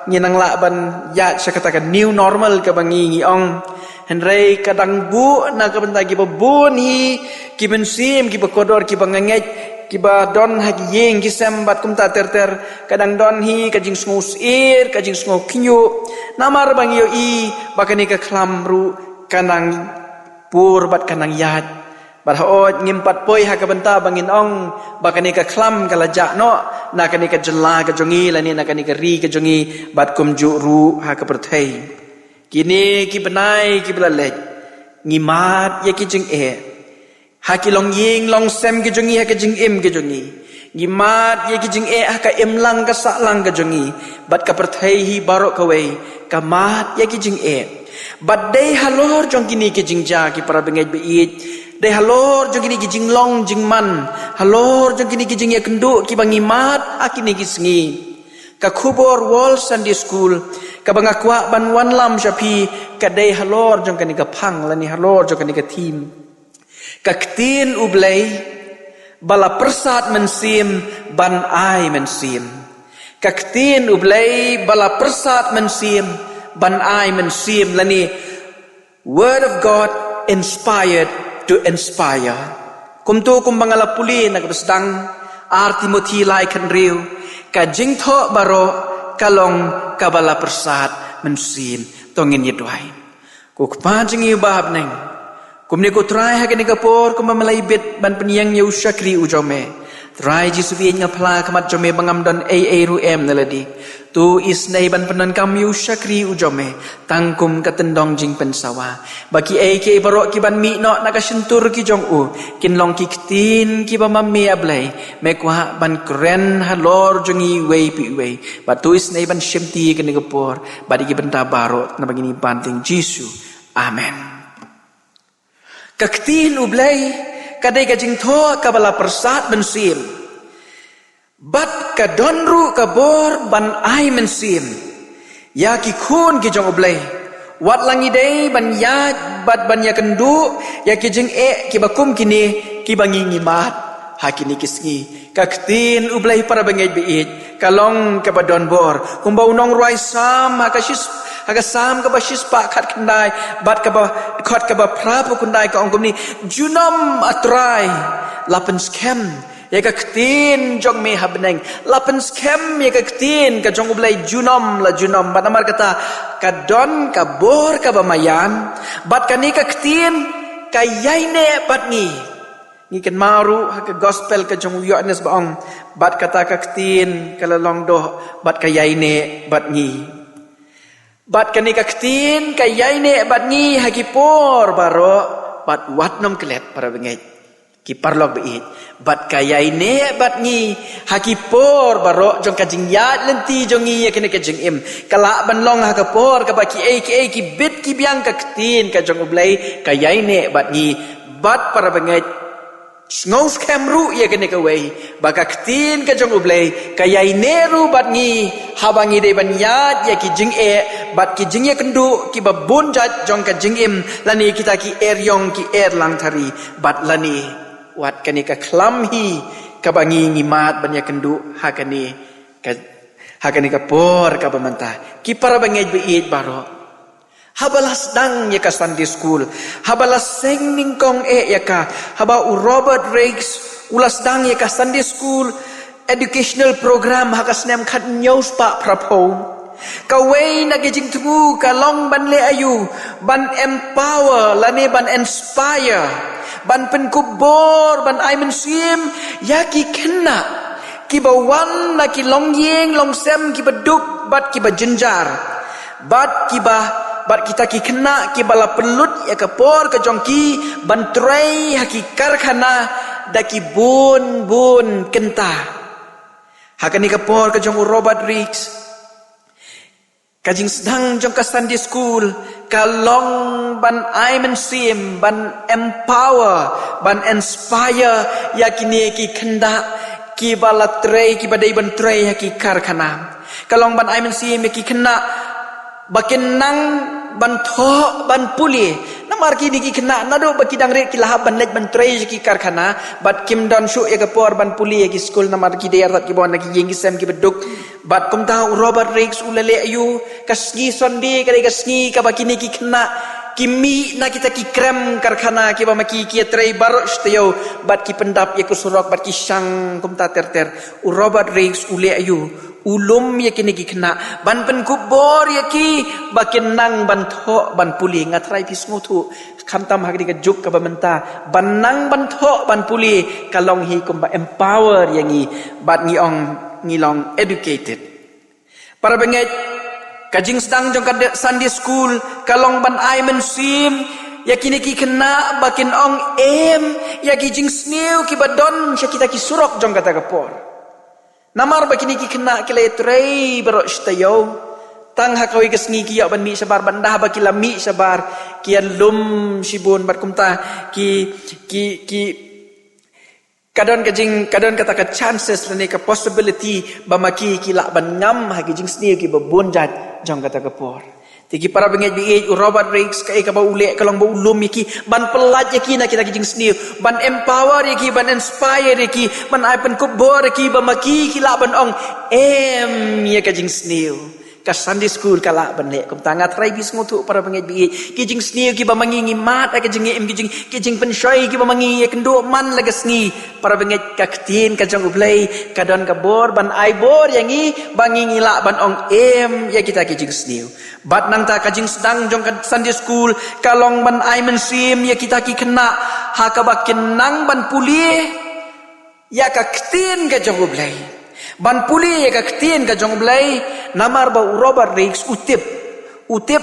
ngi nang lah ban ïaid sha kata ka new normal kaba ngi ngi ong. Hynrei ka dang buh na ka bynta kiba bun hi ki mynsiem, kiba kordor, kiba ngeit, kiba don ha ki ïing ki sem bad kumta ter ter. Ka dang don hi ka jingsngew syier, ka jingsngew khñiuh, namar ba ngi ïohi ba kane ka khlam ruh ka nang pur bad ka nang ïaid. Bad hooid, ngim pat poi ha ka bynta ba ngin ong ba kane ka khlam ka la jah noh na kane ka jylla ka jong ngi lane na kane ka ri ka jong ngi, bad kumjuh ruh ha ka pyrthei. Kine ki bnai kiba la leit, ngi mad ïa ki jingeh ha ki longïing longsem ki jong ngi, ha ka jingim ka jong ngi. Ngi mad ïa ki jingeh ha ka imlang ka sahlang ka jong ngi, bad ka pyrthei hi baroh kawei ka mad ïa ki jingeh. Bad dei halor jong kine ki jingjia, ki para bangeit baieit, dei halor jong kine ki jinglong jingman, halor jong kine ki jingïakynduh kiba ngi mad ha kine ki sngi, ka khubor World Sunday School kaba nga kwah ban wanlam sha phi, ka dei halor jong kane ka phang lane halor jong kane ka theme. Ka ktien U Blei ba la pyrsad mynsiem ban ai mynsiem. Ka ktien U Blei ba la pyrsad mynsiem ban ai mynsiem, lane Word of God inspired to inspire. Kumto kumba nga la pule na kaba sdang, Ar Timothi lai khathynriew, ka jingthoh baroh ka long kaba la pyrsad mynsiem. To ngin ïa duwai. Ko Kpa jong ngi uba ha bneng, kumne ko Trai ha kane ka por kumba me la ibit ban pynïeng ïa u shakri u jong me, Trai Jisu baieit, nga phla ha khmat jong me ba ngam don ei ei ruh em na lade. To isynei ban pyndonkam ïa u shakri u jong me tang kum ka tyndong jingpynsawa, ba kiei kiei baroh ki ban mih noh na ka shyntur ki jong u kin long ki ktien kiba ma me, A Blei, me kwah ban kren halor jong ngi iwei pa iwei. Bad to isynei ban shimti ïa kane ka por bad ïa ki bynta baroh, na ba ngi ïa ban teng Jisu. Amen. Ka ktien U Blei ka dei ka jingthoh kaba la pyrsad mynsiem, bad ka don ruh ka bor ban ai mynsiem ïa ki khun ki jong U Blei, wat la ngi dei ban ïaid bad ban ïakynduh ïa ki jingeh kiba kum kine kiba ngi ngi mad ha kine ki sngi. Ka ktien U Blei, para bangeit baieit, ka long kaba don bor. Kumba u nongrwai Salm ha ka shis-, ha ka Salm kaba shispah khatkhyndai bad kaba dkhot kaba phraphew khyndai ka ong kumne: Junom, A Trai, la pynskhem ïa ka ktien jong me ha bneng. La pynskhem ïa ka ktien ka jong U Blei junom la junom. Bad namar kata ka don ka bor kaba maïan, bad kane ka ktien ka ïaineh bad ngi. Ngi kynmaw ruh ha ka gospel ka jong u Ïoannis ba ong: Bad kata ka ktien ka la long doh bad ka ïaineh bad ngi. Bad kane ka ktien ka ïaineh bad ngi ha ki por baroh, bad wat nym klet, para bangeit, ki paralok baieit, bad ka ïaineh bad ngi ha ki por baroh jong ka jingïaid lynti jong ngi ïa kane ka jingim. Ka lah ban long ha ka por kaba kiei kiei ki bit ki biang, ka ktien ka jong U Blei ka ïaineh bad ngi. Bad, para bangeit, Sngewskhem ruh ïa kane kawei, ba ka ktien ka jong U Blei ka ïaineh ruh bad ngi, haba ngi dei ban ïaid ïa ki jingeh bad ki jingïakynduh kiba bun jait jong ka jingim, lane kita ki eriong ki erlang thari, bad lane wat kane ka khlam hi kaba ngi ngi mad ban ïakynduh ha kane ka, ha kane ka por kaba mynta. Ki para bangeit ba ïeit baroh, haba la sdang ïa ka Sunday school, haba la seng nyngkong eh ïa ka, haba u Robert Raikes u la sdang ïa ka Sunday school educational program ha ka snem khathynñiew spah phraphew, kawei na ki jingthmu ka long ban leh aïu, ban empower lane ban inspire, ban pynkup bor, ban ai mynsiem ïa ki khynnah kiba wan na ki longïing longsem kiba duk bad kiba jynjar, bad kiba, bad kita ki khynnah kiba la pynlut ïa ka por ka jong ki ban trei ha ki karkhana da ki bun bun kynta. Ha kane ka por ka jong u Robert Raikes, ka jingsdang jong ka Sunday school ka long ban ai mynsiem, ban empower, ban inspire ïa kine ki khynnah kiba la trei, kiba dei ban trei ha ki karkhana. Ka long ban ai mynsiem ïa ki khynnah ba kin nang ban thoh ban pule. Namar kine ki khynnah naduh ba ki dang rit ki la hap ban leit ban trei ha ki karkhana, bad kim don shuh ïa ka por ban pule ha ki skul, namar ki dei artat kiba wan na ki ïing ki sem kiba duk. Bad kumta u Robert Raikes u la leh aïu, ka sngi Sunday ka dei ka sngi kaba kine ki khynnah ki mih na kita ki krem karkhana kiba ma ki ki ïatrei baroh shi taïew, bad ki pyndap ïa ka surok bad ki shang kumta ter ter. U Robert Raikes u leh aïu, u lum ïa kine ki khynnah ban pynkup bor ïa ki ba kin nang ban thoh ban pule. Nga tharai phi sngewthuh, khamtam ha kane ka juk kaba mynta, ban nang ban thoh ban pule ka long hi kumba empower ïa ngi, bad ngi ong ngi long educated. Para bangeit, ka jingsdang jong ka de-, Sunday school ka long ban ai mynsiem ïa kine ki khynnah ba kin ong em ïa ki jingsniew kiba don sha kita ki surok jong kata ka por. Namar ba kine ki khynnah ki la ïatrei baroh shi taïew, tang ha kawei ka sngi ki ïoh ban mih shabar, bad ynda ba ki la mih shabar ki ïalum shibun, bad kumta ki, ki, ki ka don ka jing, ka don kata ka chances lane ka possibility ba ma ki ki lah ban ngam ha ki jingsniew kiba bun jait jong kata ka por. Te ki para bangeit ba ïeit, u Robert Raikes kaei kaba u leh ka long ba u lum ïa ki, ban pyllait ïa ki na kita ki jingsniew, ban empower ïa ki, ban inspire ïa ki, ban ai pynkup bor ïa ki ba ma ki ki lah ban ong em ïa ka jingsniew. Ka Sunday school ka lah ban leh kumta. Nga tharai phi sngewthuh para bangeit ba ïeit, ki jingsniew kiba ma ngi ngi mad ha ka jingim, ki jing, ki jingpynshoi kiba ma ngi ïakynduh man la ka sngi, para bangeit, ka ktien ka jong U Blei ka don ka bor ban ai bor ïa ngi ba ngi ngi lah ban ong em ïa kita ki jingsniew. Bad nangta ka jingsdang jong ka Sunday school ka long ban ai mynsiem ïa kita ki khynnah ha kaba kin nang ban pule ïa ka ktien ka jong U Blei. Ban pule ïa ka ktien ka jong U Blei, namar ba u Robert Raikes u tip, u tip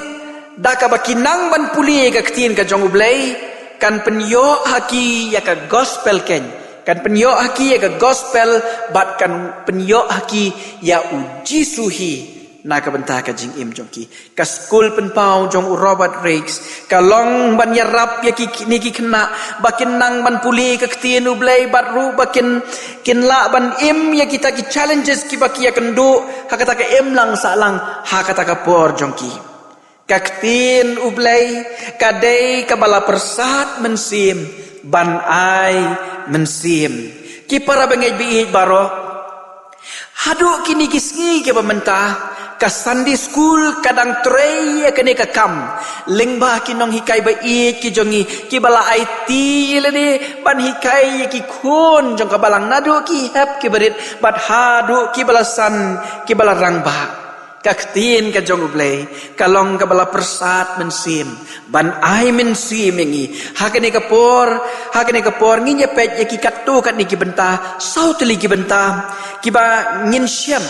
da kaba ki nang ban pule ïa ka ktien ka jong U Blei, kan pynïoh ha ki ïa ka gospel, kan, kan pynïoh ha ki ïa ka gospel, bad kan pynïoh ha ki ïa U Jisu hi na ka bynta ka jingim jong ki. Ka skul pynpaw jong u Robert Raikes ka long ban ïarap ïa ki, kine ki khynnah ba kin nang ban pule ka ktien U Blei, bad ruh ba kin, kin lah ban im ïa kita ki challenges kiba ki ïakynduh ha kata ka imlang sahlang, ha kata ka por jong ki. Ka ktien U Blei ka dei kaba la pyrsad mynsiem ban ai mynsiem. Ki para bangeit ba ïeit baroh, haduh kine ki sngi kiba mynta, ka Sunday school ka dang trei ïa kane ka kam. Lyngba ki nonghikai ba ïeit ki jong ngi, kiba la aiti ïa lade ban hikai ïa ki khun jong ka balang, naduh ki hep kiba rit bad haduh kiba la san, kiba la rangbah. Ka ktien ka jong U Blei ka long kaba la pyrsad mynsiem ban ai mynsiem ïa ngi. Ha kane ka por, ha kane ka por ngin ïa peit ïa ki katto katne ki bynta, saw tylli ki bynta kiba ngin shem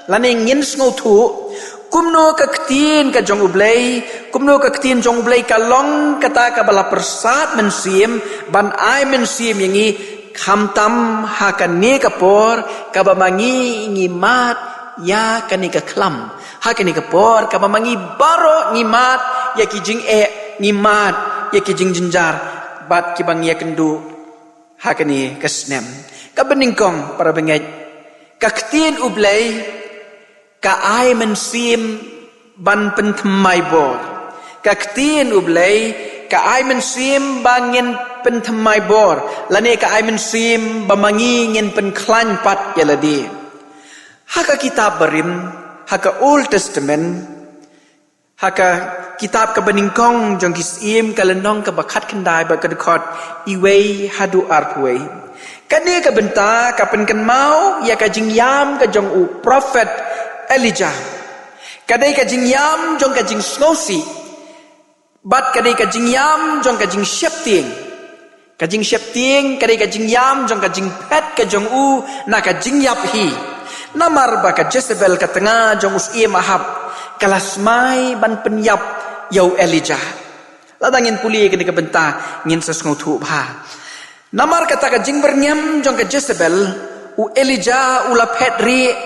lane ngin sngewthuh kumno ka ktien ka jong U Blei, kumno ka ktien jong U Blei ka long kata kaba la pyrsad mynsiem ban ai mynsiem ïa ngi, khamtam ha kane ka por kaba ma ngi ngi mad ïa kane ka khlam. Ha kane ka por kaba ma ngi baroh ngi mad ïa ki jingeh, ngi mad ïa ki jingjynjar, bad kiba ngi ïakynduh Ha kane ka snem, kaba nyngkong, para bangeit, ka ktien U Blei ka ai mynsiem ban pynthymmai bor. Ka ktien U Blei ka ai mynsiem ba ngin pynthymmai bor, lane ka ai mynsiem ba ma ngi ngin pynkhlaiñ pat ïa lade. Ha ka kitab barim, ha ka Old Testament, ha ka kitab kaba nyngkong jong ki Syiem, ka lynnong kaba khatkhyndai, bad ka dkhot iwei haduh arphew wei. Kane ka bynta ka pynkynmaw ïa ka jingïam ka jong u prophet Elijah. Ka dei ka jingïam jong ka jingsngewsih bad ka dei ka jingïam jong ka jingsheptieng. Ka jingsheptieng ka dei ka jingïam jong ka jingphet ka jong u na ka jingïap hi. Namar ba ka Jezebel, ka tnga jong u Syiem Ahab, ka la smai ban pynïap ïa u Elijah. Lada ngin pule ïa kane ka bynta, ngin sa sngewthuh bha. Namar kata ka jingbyrngem jong ka Jezebel, u Elijah u la phet rieh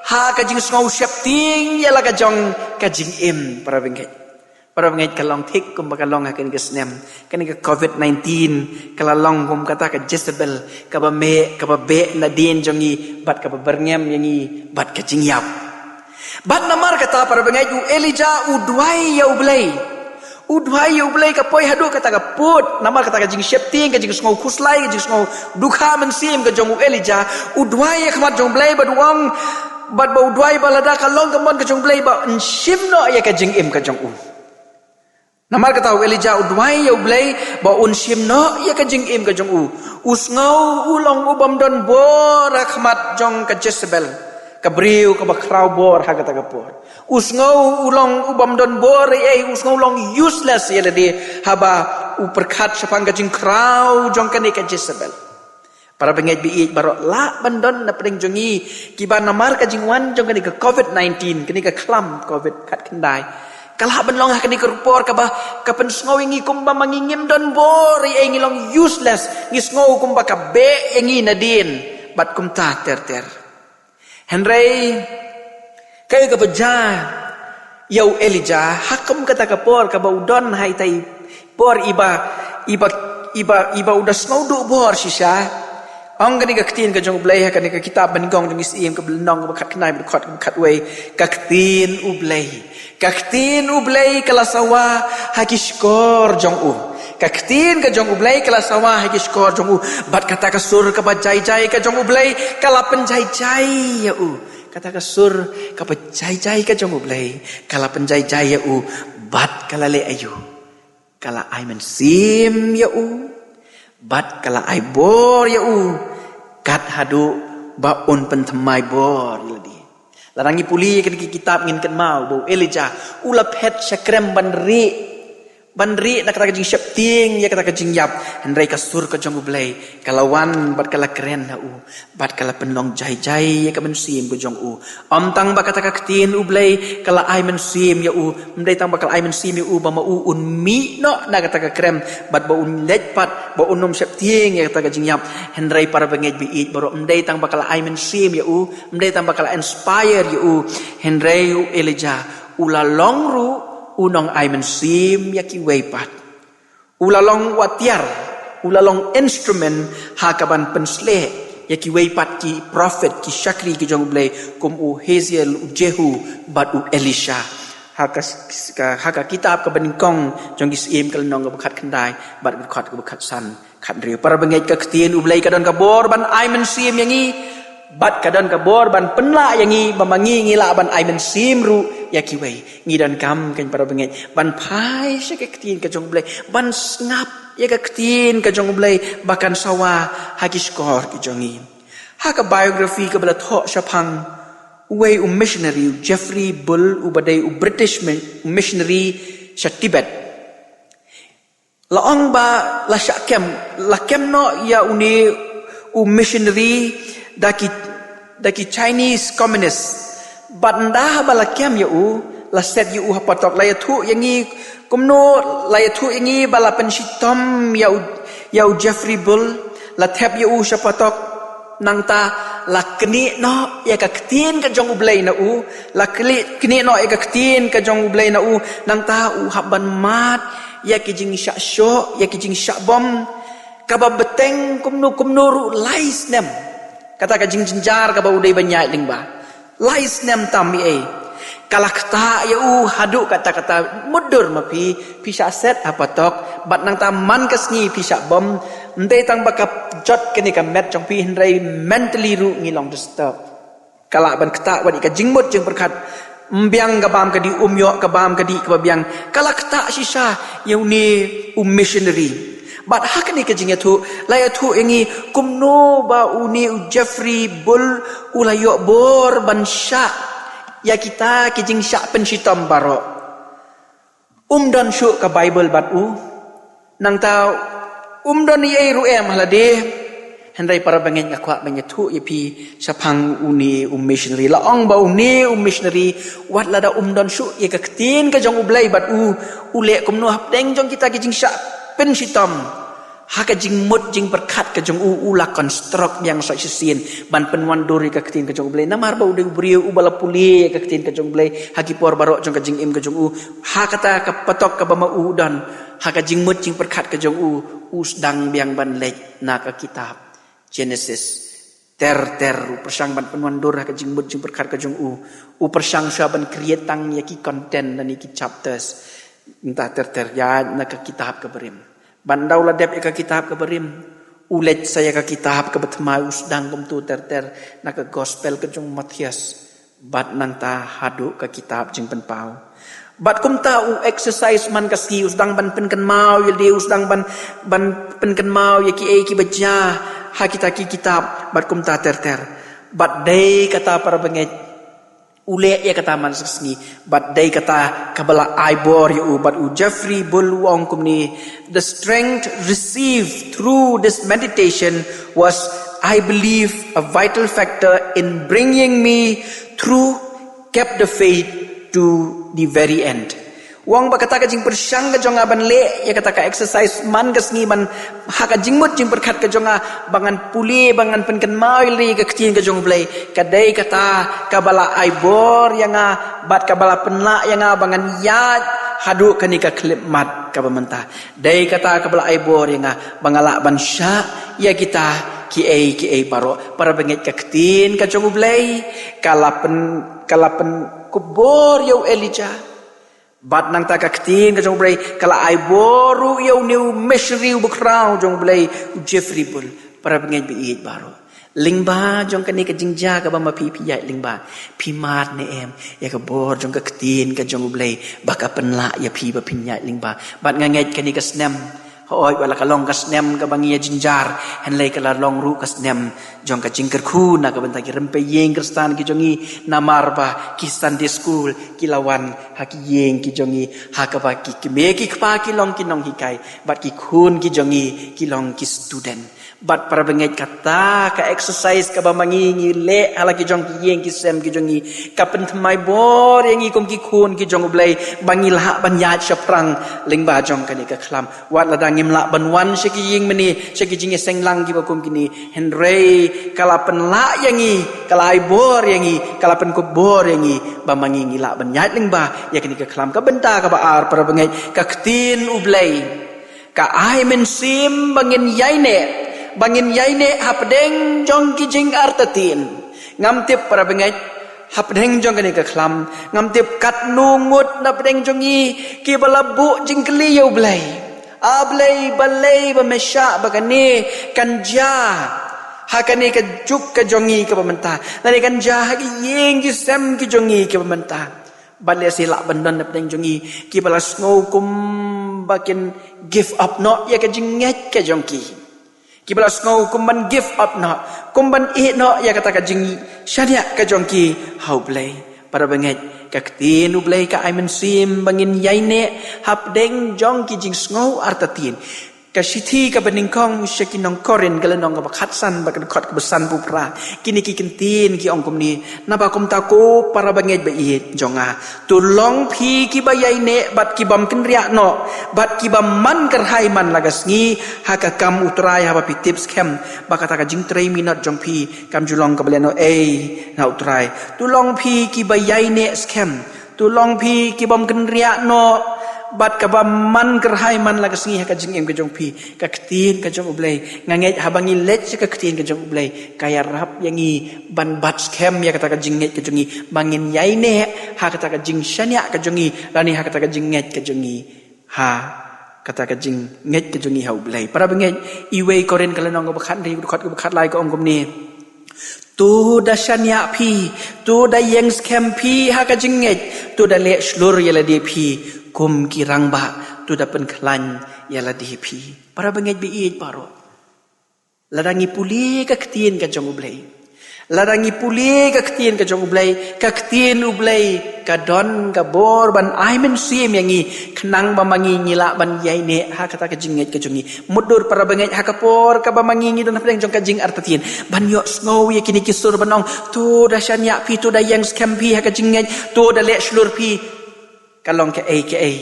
ha ka jingsngew sheptieng ïa la ka jong ka jingim, para bangeit. Para bangeit, ka long thik kumba ka long ha kane ka snem. Kane ka covid nineteen ka la long kum kata ka Jezebel, kaba meh, kaba beh nadien jong ngi, bad kaba byrngem ïa ngi bad ka jingïap. Bad namar kata, para bangeit, u Elijah u duwai ïa U Blei. U duwai ïa U Blei, ka poi haduh kata ka pud, namar kata ka jingsheptieng, ka jingsngew khuslai, ka jingsngew dukha mynsiem ka jong u Elijah. U duwai ïa khmat jong U Blei, bad u ong, bad ba u duwai ba lada ka long ka mon ka jong U Blei, ba un shim noh ïa ka jingim ka jong u. Namar kata u Elijah u duwai ïa U Blei ba un shim noh ïa ka jingim ka jong u. U sngew u long u bym don bor ha khmat jong ka Jezebel, ka briew kaba khraw bor ha kata ka por. U sngew u long u bym don bor ei ei, u sngew u long useless ïa lade haba u pyrkhat shaphang ka jingkhraw jong kane ka Jezebel. Para bangeit ba ïeit baroh, lah ban don na pdeng jong ngi kiba namar ka jingwan jong kane ka covid nineteen, kane ka khlam covid khatkhyndai, ka lah ban long ha kane ka por kaba ka pynsngew ïa ngi kumba ma ngi ngim don bor ei ei, ngi long useless, ngi sngew kumba ka beh ïa ngi nadien bad kumta ter ter. Hynrei kaei kaba jia ïa u Elijah ha kum kata ka por kaba u don ha ita i por iba, iba, iba, iba u da sngew duh bor shisha? Ong kane ka ktien ka jong U Blei ha kane ka kitab ba nyngkong jong ki Syiem, kaba lynnong kaba khatkhyndai, bad ka dkhot kaba khatwei. Ka ktien U Blei, ka ktien U Blei ka la sawa ha ki shkor jong u. Ka ktien ka jong U Blei ka la sawa ha ki shkor jong u. Bad kata ka sur kaba jai jai ka jong U Blei ka la pynjai jai ïa u. Kata ka sur kaba jai jai ka jong U Blei ka la pynjai jai ïa u. Bad ka la leh aïu? Ka la ai mynsiem ïa u, bad ka la ai bor ïa u, kat haduh ba un pynthymmai bor ïa lade. Lada ngi pule kane ka kitab, ngin kynmaw ba u Elijah u la phet sha krem ban rieh, ban rieh na kata ka jingsheptieng ïa kata ka jingïap. Hynrei ka sur ka jong U Blei ka la wan bad ka la kren ha u, bad ka la pynlong jai jai ïa ka mynsiem ka jong u. Ym tang ba kata ka ktien U Blei ka la ai mynsiem ïa u, ym dei tang ba ka la ai mynsiem ïa u ba ma u un mih noh na kata ka krem, bad ba un leit pat, ba un ym sheptieng ïa kata ka jingïap. Hynrei para bangeit ba ïeit baroh, ym dei tang ba ka la ai mynsiem ïa u, ym dei tang ba ka la inspire ïa u, hynrei u Elijah u la long ruh u nongai mynsiem ïa kiwei pat. U la long watiar, u la long instrument ha kaban pynsleh ïa kiwei pat ki prophet, ki shakri ki jong U Blei, kum u Hazael, u Jehu, bad u Elisha. Ha ka, ka, ha ka kitab kaba nyngkong jong ki Syiem, ka lynnong kaba khatkhyndai, bad ka dkhot kaba khatsan, khathynriew. Para bangeit, ka ktien U Blei ka don ka bor ban ai mynsiem ïa ngi, bad ka don ka bor ban pynlah ïa ngi, ba ma ngi ngi lah ban ai mynsiem ruh ïa kiwei. Ngi donkam, kynmaw para bangeit, ban phai sha ka ktien ka jong U Blei, ban sngap ïa ka ktien ka jong U Blei ba kan sawa ha ki shkor ki jong ngi. Ha ka biography kaba la thoh shaphang uwei u missionary, u Geoffrey Bull, uba dei u British mi-, missionary sha Tibet, la ong ba la shah kem, la kem noh ïa une u missionary da ki, da ki Chinese communist. Bad ynda ba la kem ïa u, la set ïa u ha patok, la ïathuh ïa ngi kumno, la ïathuh ïa ngi ba la pynshitom ïa u, ïa u Geoffrey Bull, la thep ïa u sha patok. Nangta la knieh noh ïa ka ktien ka jong U Blei na u, la kli-, knieh noh ïa ka ktien ka jong U Blei na u, nangta u hap ban mad ïa ki jingshah shoh, ïa ki jingshah bom. Kaba bteng kumno kumno ruh lai snem. Kata ka jingjynjar kaba u dei ban ïaid lyngba. Lai snem tam ïa ei. Ka la ktah ïa u haduh katta katta mutdur ma phi, phi shah set ha patok, bad nangta man ka sngi phi shah bom, ym dei tang ba ka jot kane ka met jong phi hynrei mentally ruh ngi long disturb. Ka lah ban ktah wat ïa ka jingmut jingpyrkhat. Ym biang ka bam ka dih, ym ïoh ka bam ka dih kaba biang. Ka la ktah shisha ïa une u missionary. Bad ha kane ka jingïathuh, la ïathuh ïa ngi kumno ba une u Jeffrey Bull u la ïoh bor ban shah ïa kita ki jingshah pynshitom baroh. Um don shuh ka Baibl bad u. Nangta um don ei ei ruh em ha lade. Hynrei para bangeit, nga kwah ban ïathuh ïa phi shaphang une u missionary. La ong ba une u missionary, wat lada um don shuh ïa ka ktien ka jong U Blei bad u, u leh kumno hapdeng jong kita ki jingshah pynshitom. Ha ka jingmut jingpyrkhat ka jong u, u la construct biang sa shisien ban pynwandur ïa ka ktien ka jong U Blei. Namar ba u dei u briew uba la pule ïa ka ktien ka jong U Blei ha ki por baroh jong ka jingim ka jong u. Ha kata ka patok kaba ma u don, ha ka jingmut jingpyrkhat ka jong u, u sdang biang ban leit na ka kitab Genesis ter ter. U pyrshang ban pynwandur ha ka jingmut jingpyrkhat ka jong u. U pyrshang shuwa ban create tang ïa ki content lane ki chapters. Nta ter ter ïa na ka kitab ka barim. Ban daw la dep ïa ka kitab ka barim, u leit sa ïa ka kitab kaba thymmai, u sdang kumto ter ter, na ka gospel ka jong Mathaios. Bad nangta haduh ka kitab Jingpynpaw. Bad kumta u exercise man ka sngi, u sdang ban pynkynmaw ïa lade, u sdang ban, ban pynkynmaw ïa kiei kiba jia ha kita ki kitab, bad kumta ter ter. Bad dei kata para bangeit, u leh ïa kata man ka sngi, bad dei kata kaba la ai bor ïa u. Bad u Jeffrey Bull u ong kumne, the strength received through this meditation was, I believe, a vital factor in bringing me through, kept the faith to the very end. U ong ba kata ka jingpyrshang ka jong nga ban leh ïa kata ka exercise man ka sngi, ban ha ka jingmut jingpyrkhat ka jong nga ba ngan pule, ba ngan pynkynmaw ïa lade ïa ka ktien ka jong U Blei, ka dei kata kaba la ai bor ïa nga, bad kaba la pynlah ïa nga ba ngan ïaid haduh kane ka khyllipmat kaba mynta. Dei kata kaba la ai bor ïa nga ba nga lah ban shah ïa kita kiei kiei baroh. Para bangeit, ka ktien ka jong U Blei ka la pyn, ka la pynkup bor ïa u Elijah. Bad nangta ka ktien ka jong U Blei ka la ai bor ruh ïa une u missionary uba khraw jong U Blei, u Jeffrey Bull. Para bangeit ba ïeit baroh, lyngba jong kane ka jingjia kaba ma phi phi ïaid lyngba, phi mad ne em ïa ka bor jong ka ktien ka jong U Blei ba ka pynlah ïa phi ba phin ïaid lyngba? Bad nga ngeit kane ka snem, hooid, wat la ka long ka snem kaba ngi ïa jynjar, hynrei ka la long ruh ka snem jong ka jingkyrkhu na ka bynta ki rympei ïing Khristan ki jong ngi, namar ba ki Sunday school ki la wan ha ki ïing ki jong ngi, ha kaba ki kmie ki kpa ki long ki nonghikai, bad ki khun ki jong ngi ki long ki student. Bad para bangeit, kata ka exercise kaba ma ngi ngi leh ha la ki jong ki ïing ki sem ki jong ngi, ka pynthymmai bor ïa ngi kum ki khun ki jong U Blei ba ngi lah ban ïaid shaphrang lyngba jong kane ka khlam. Wat lada ngim lah ban wan sha ki ïing mane, sha ki jingïaseng lang kiba kum kine, hynrei ka la pynlah ïa ngi, ka la ai bor ïa ngi, ka la pynkup bor ïa ngi ba ma ngi ngi lah ban ïaid lyngba ïa kane ka khlam. Ka bynta kaba ar, para bangeit, ka ktien U Blei ka ai mynsiem ba ngin ïaineh, ba ngin ïaineh hapdeng jong ki jingartatien. Ngam tip, para bangeit, hapdeng jong kane ka khlam, ngam tip katno ngut napdeng jong ngi kiba la buh jingkylli ïa U Blei. A Blei, balei ba me shah ba kane kan jia ha kane ka juk ka jong ngi kaba mynta, lane kan jia ha ki ïing ki sem ki jong ngi kaba mynta? Bad lehse lah ban don napdeng jong ngi kiba la sngew kumba kin give up noh ïa ka jingngeit ka jong ki. Kiba la sngew kum ban give up noh, kum ban ïeh noh ïa kata ka jingshaniah ka jong ki ha U Blei. Para bangeit, ka ktien U Blei ka ai mynsiem ba ngin ïaineh hapdeng jong ki jingsngew artatien. Ka shithi kaba nyngkong sha ki nong Korinth, ka lynnong kaba khatsan bad ka dkhot kaba sanphew phra, kine ki ktien ki ong kumne: Naba kumta ko para bangeit ba ïeit jong nga, to long phi kiba ïaineh bad kibym kynriah noh, bad kibym man kyrhai man la ka sngi ha ka kam U Trai, haba phi tip skhem ba kata ka jingtrei minot jong phi kam ju long kaba lehnohei na U Trai. To long phi kiba ïaineh skhem, to long phi kibym kynriah noh, Bad kaba man kyrhai man la ka sngi ha ka jingim ka jong phi, ka ktien ka jong U Blei. Nga ngeit haba ngi leit sha ka ktien ka jong U Blei, ka ïarap ïa ngi ban bat skhem ïa kata ka jingngeit ka jong ngi, ba ngin ïaineh ha kata ka jingshaniah ka jong ngi, lane ha kata ka jingngeit ka jong ngi ha kata ka jingngeit ka jong ngi ha U Blei. Para bangeit, iwei Korinth ka lynnong kaba khathynriew, ka dkhot kaba khatlai ka ong kumne: To da shaniah phi, to da ïeng skhem phi ha ka jingngeit, to da leh shlur ïa lade phi kum ki rangbah, to da pynkhlaiñ ïa lade phi. Para bangeit ba ïeit baroh, lada ngi pule ka ktien ka jong U Blei, lada ngi pule ka ktien ka jong U Blei, ka ktien U Blei ka don ka bor ban ai mynsiem ïa ngi, khnang ba ma ngi ngi lah ban ïaineh ha kata ka jingngeit ka jong ngi. Mutdur, para bangeit, ha ka por kaba ma ngi ngi don hapdeng jong ka jingartatien, ban ïohsngew ïa kine ki sur ban ong: To da shaniah phi, to da ïeng skhem phi ha ka jingngeit, to da leh shlur phi, ka long kaei kaei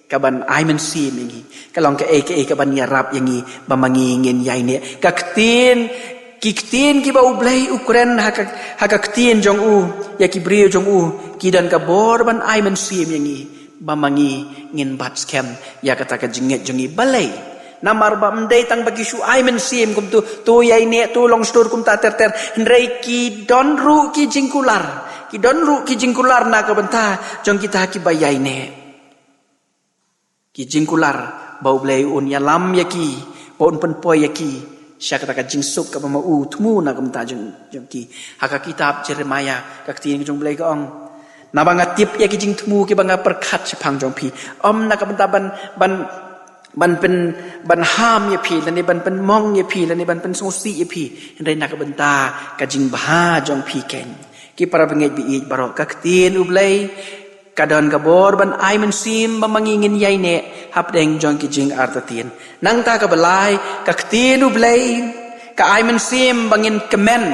kaban ai mynsiem ïa ngi, ka long kaei kaei kaban ïarap ïa ngi ba ma ngi ngin ïaineh. Ka ktien, ki ktien kiba U Blei u kren ha ka, ha ka ktien jong u ïa ki briew jong u, ki don ka bor ban ai mynsiem ïa ngi ba ma ngi ngin bat skhem ïa kata ka jingngeit jong ngi. Balei? Namar ba ym dei tang ba ki shu ai mynsiem kumto, to ïaineh, to long shlur kumta ter ter, hynrei ki don ruh ki jingkular, ki don ruh ki jingkular na ka bynta jong kita kiba ïaineh. Ki jingkular ba U Blei un ïalam ïa ki, ba un pynpoi ïa ki sha kata ka jingsuk kaba ma u thmu na ka bynta jong, jong ki. Ha ka kitab Jeremiah, ka ktien ka jong U Blei ka ong: Naba nga tip ïa ki jingthmu kiba nga pyrkhat shaphang jong phi, ym na ka bynta ban, ban, ban pyn, ban ham ïa phi, lane ban pynmong ïa phi, lane ban pynsngewsih ïa phi, hynrei na ka bynta ka jingbha jong phi keiñ. Ki para bangeit ba ïeit baroh, ka ktien U Blei ka don ka bor ban ai mynsiem ba ma ngi ngin ïaineh hapdeng jong ki jingartatien. Nangta kaba lai, ka ktien U Blei ka ai mynsiem ba ngin kmen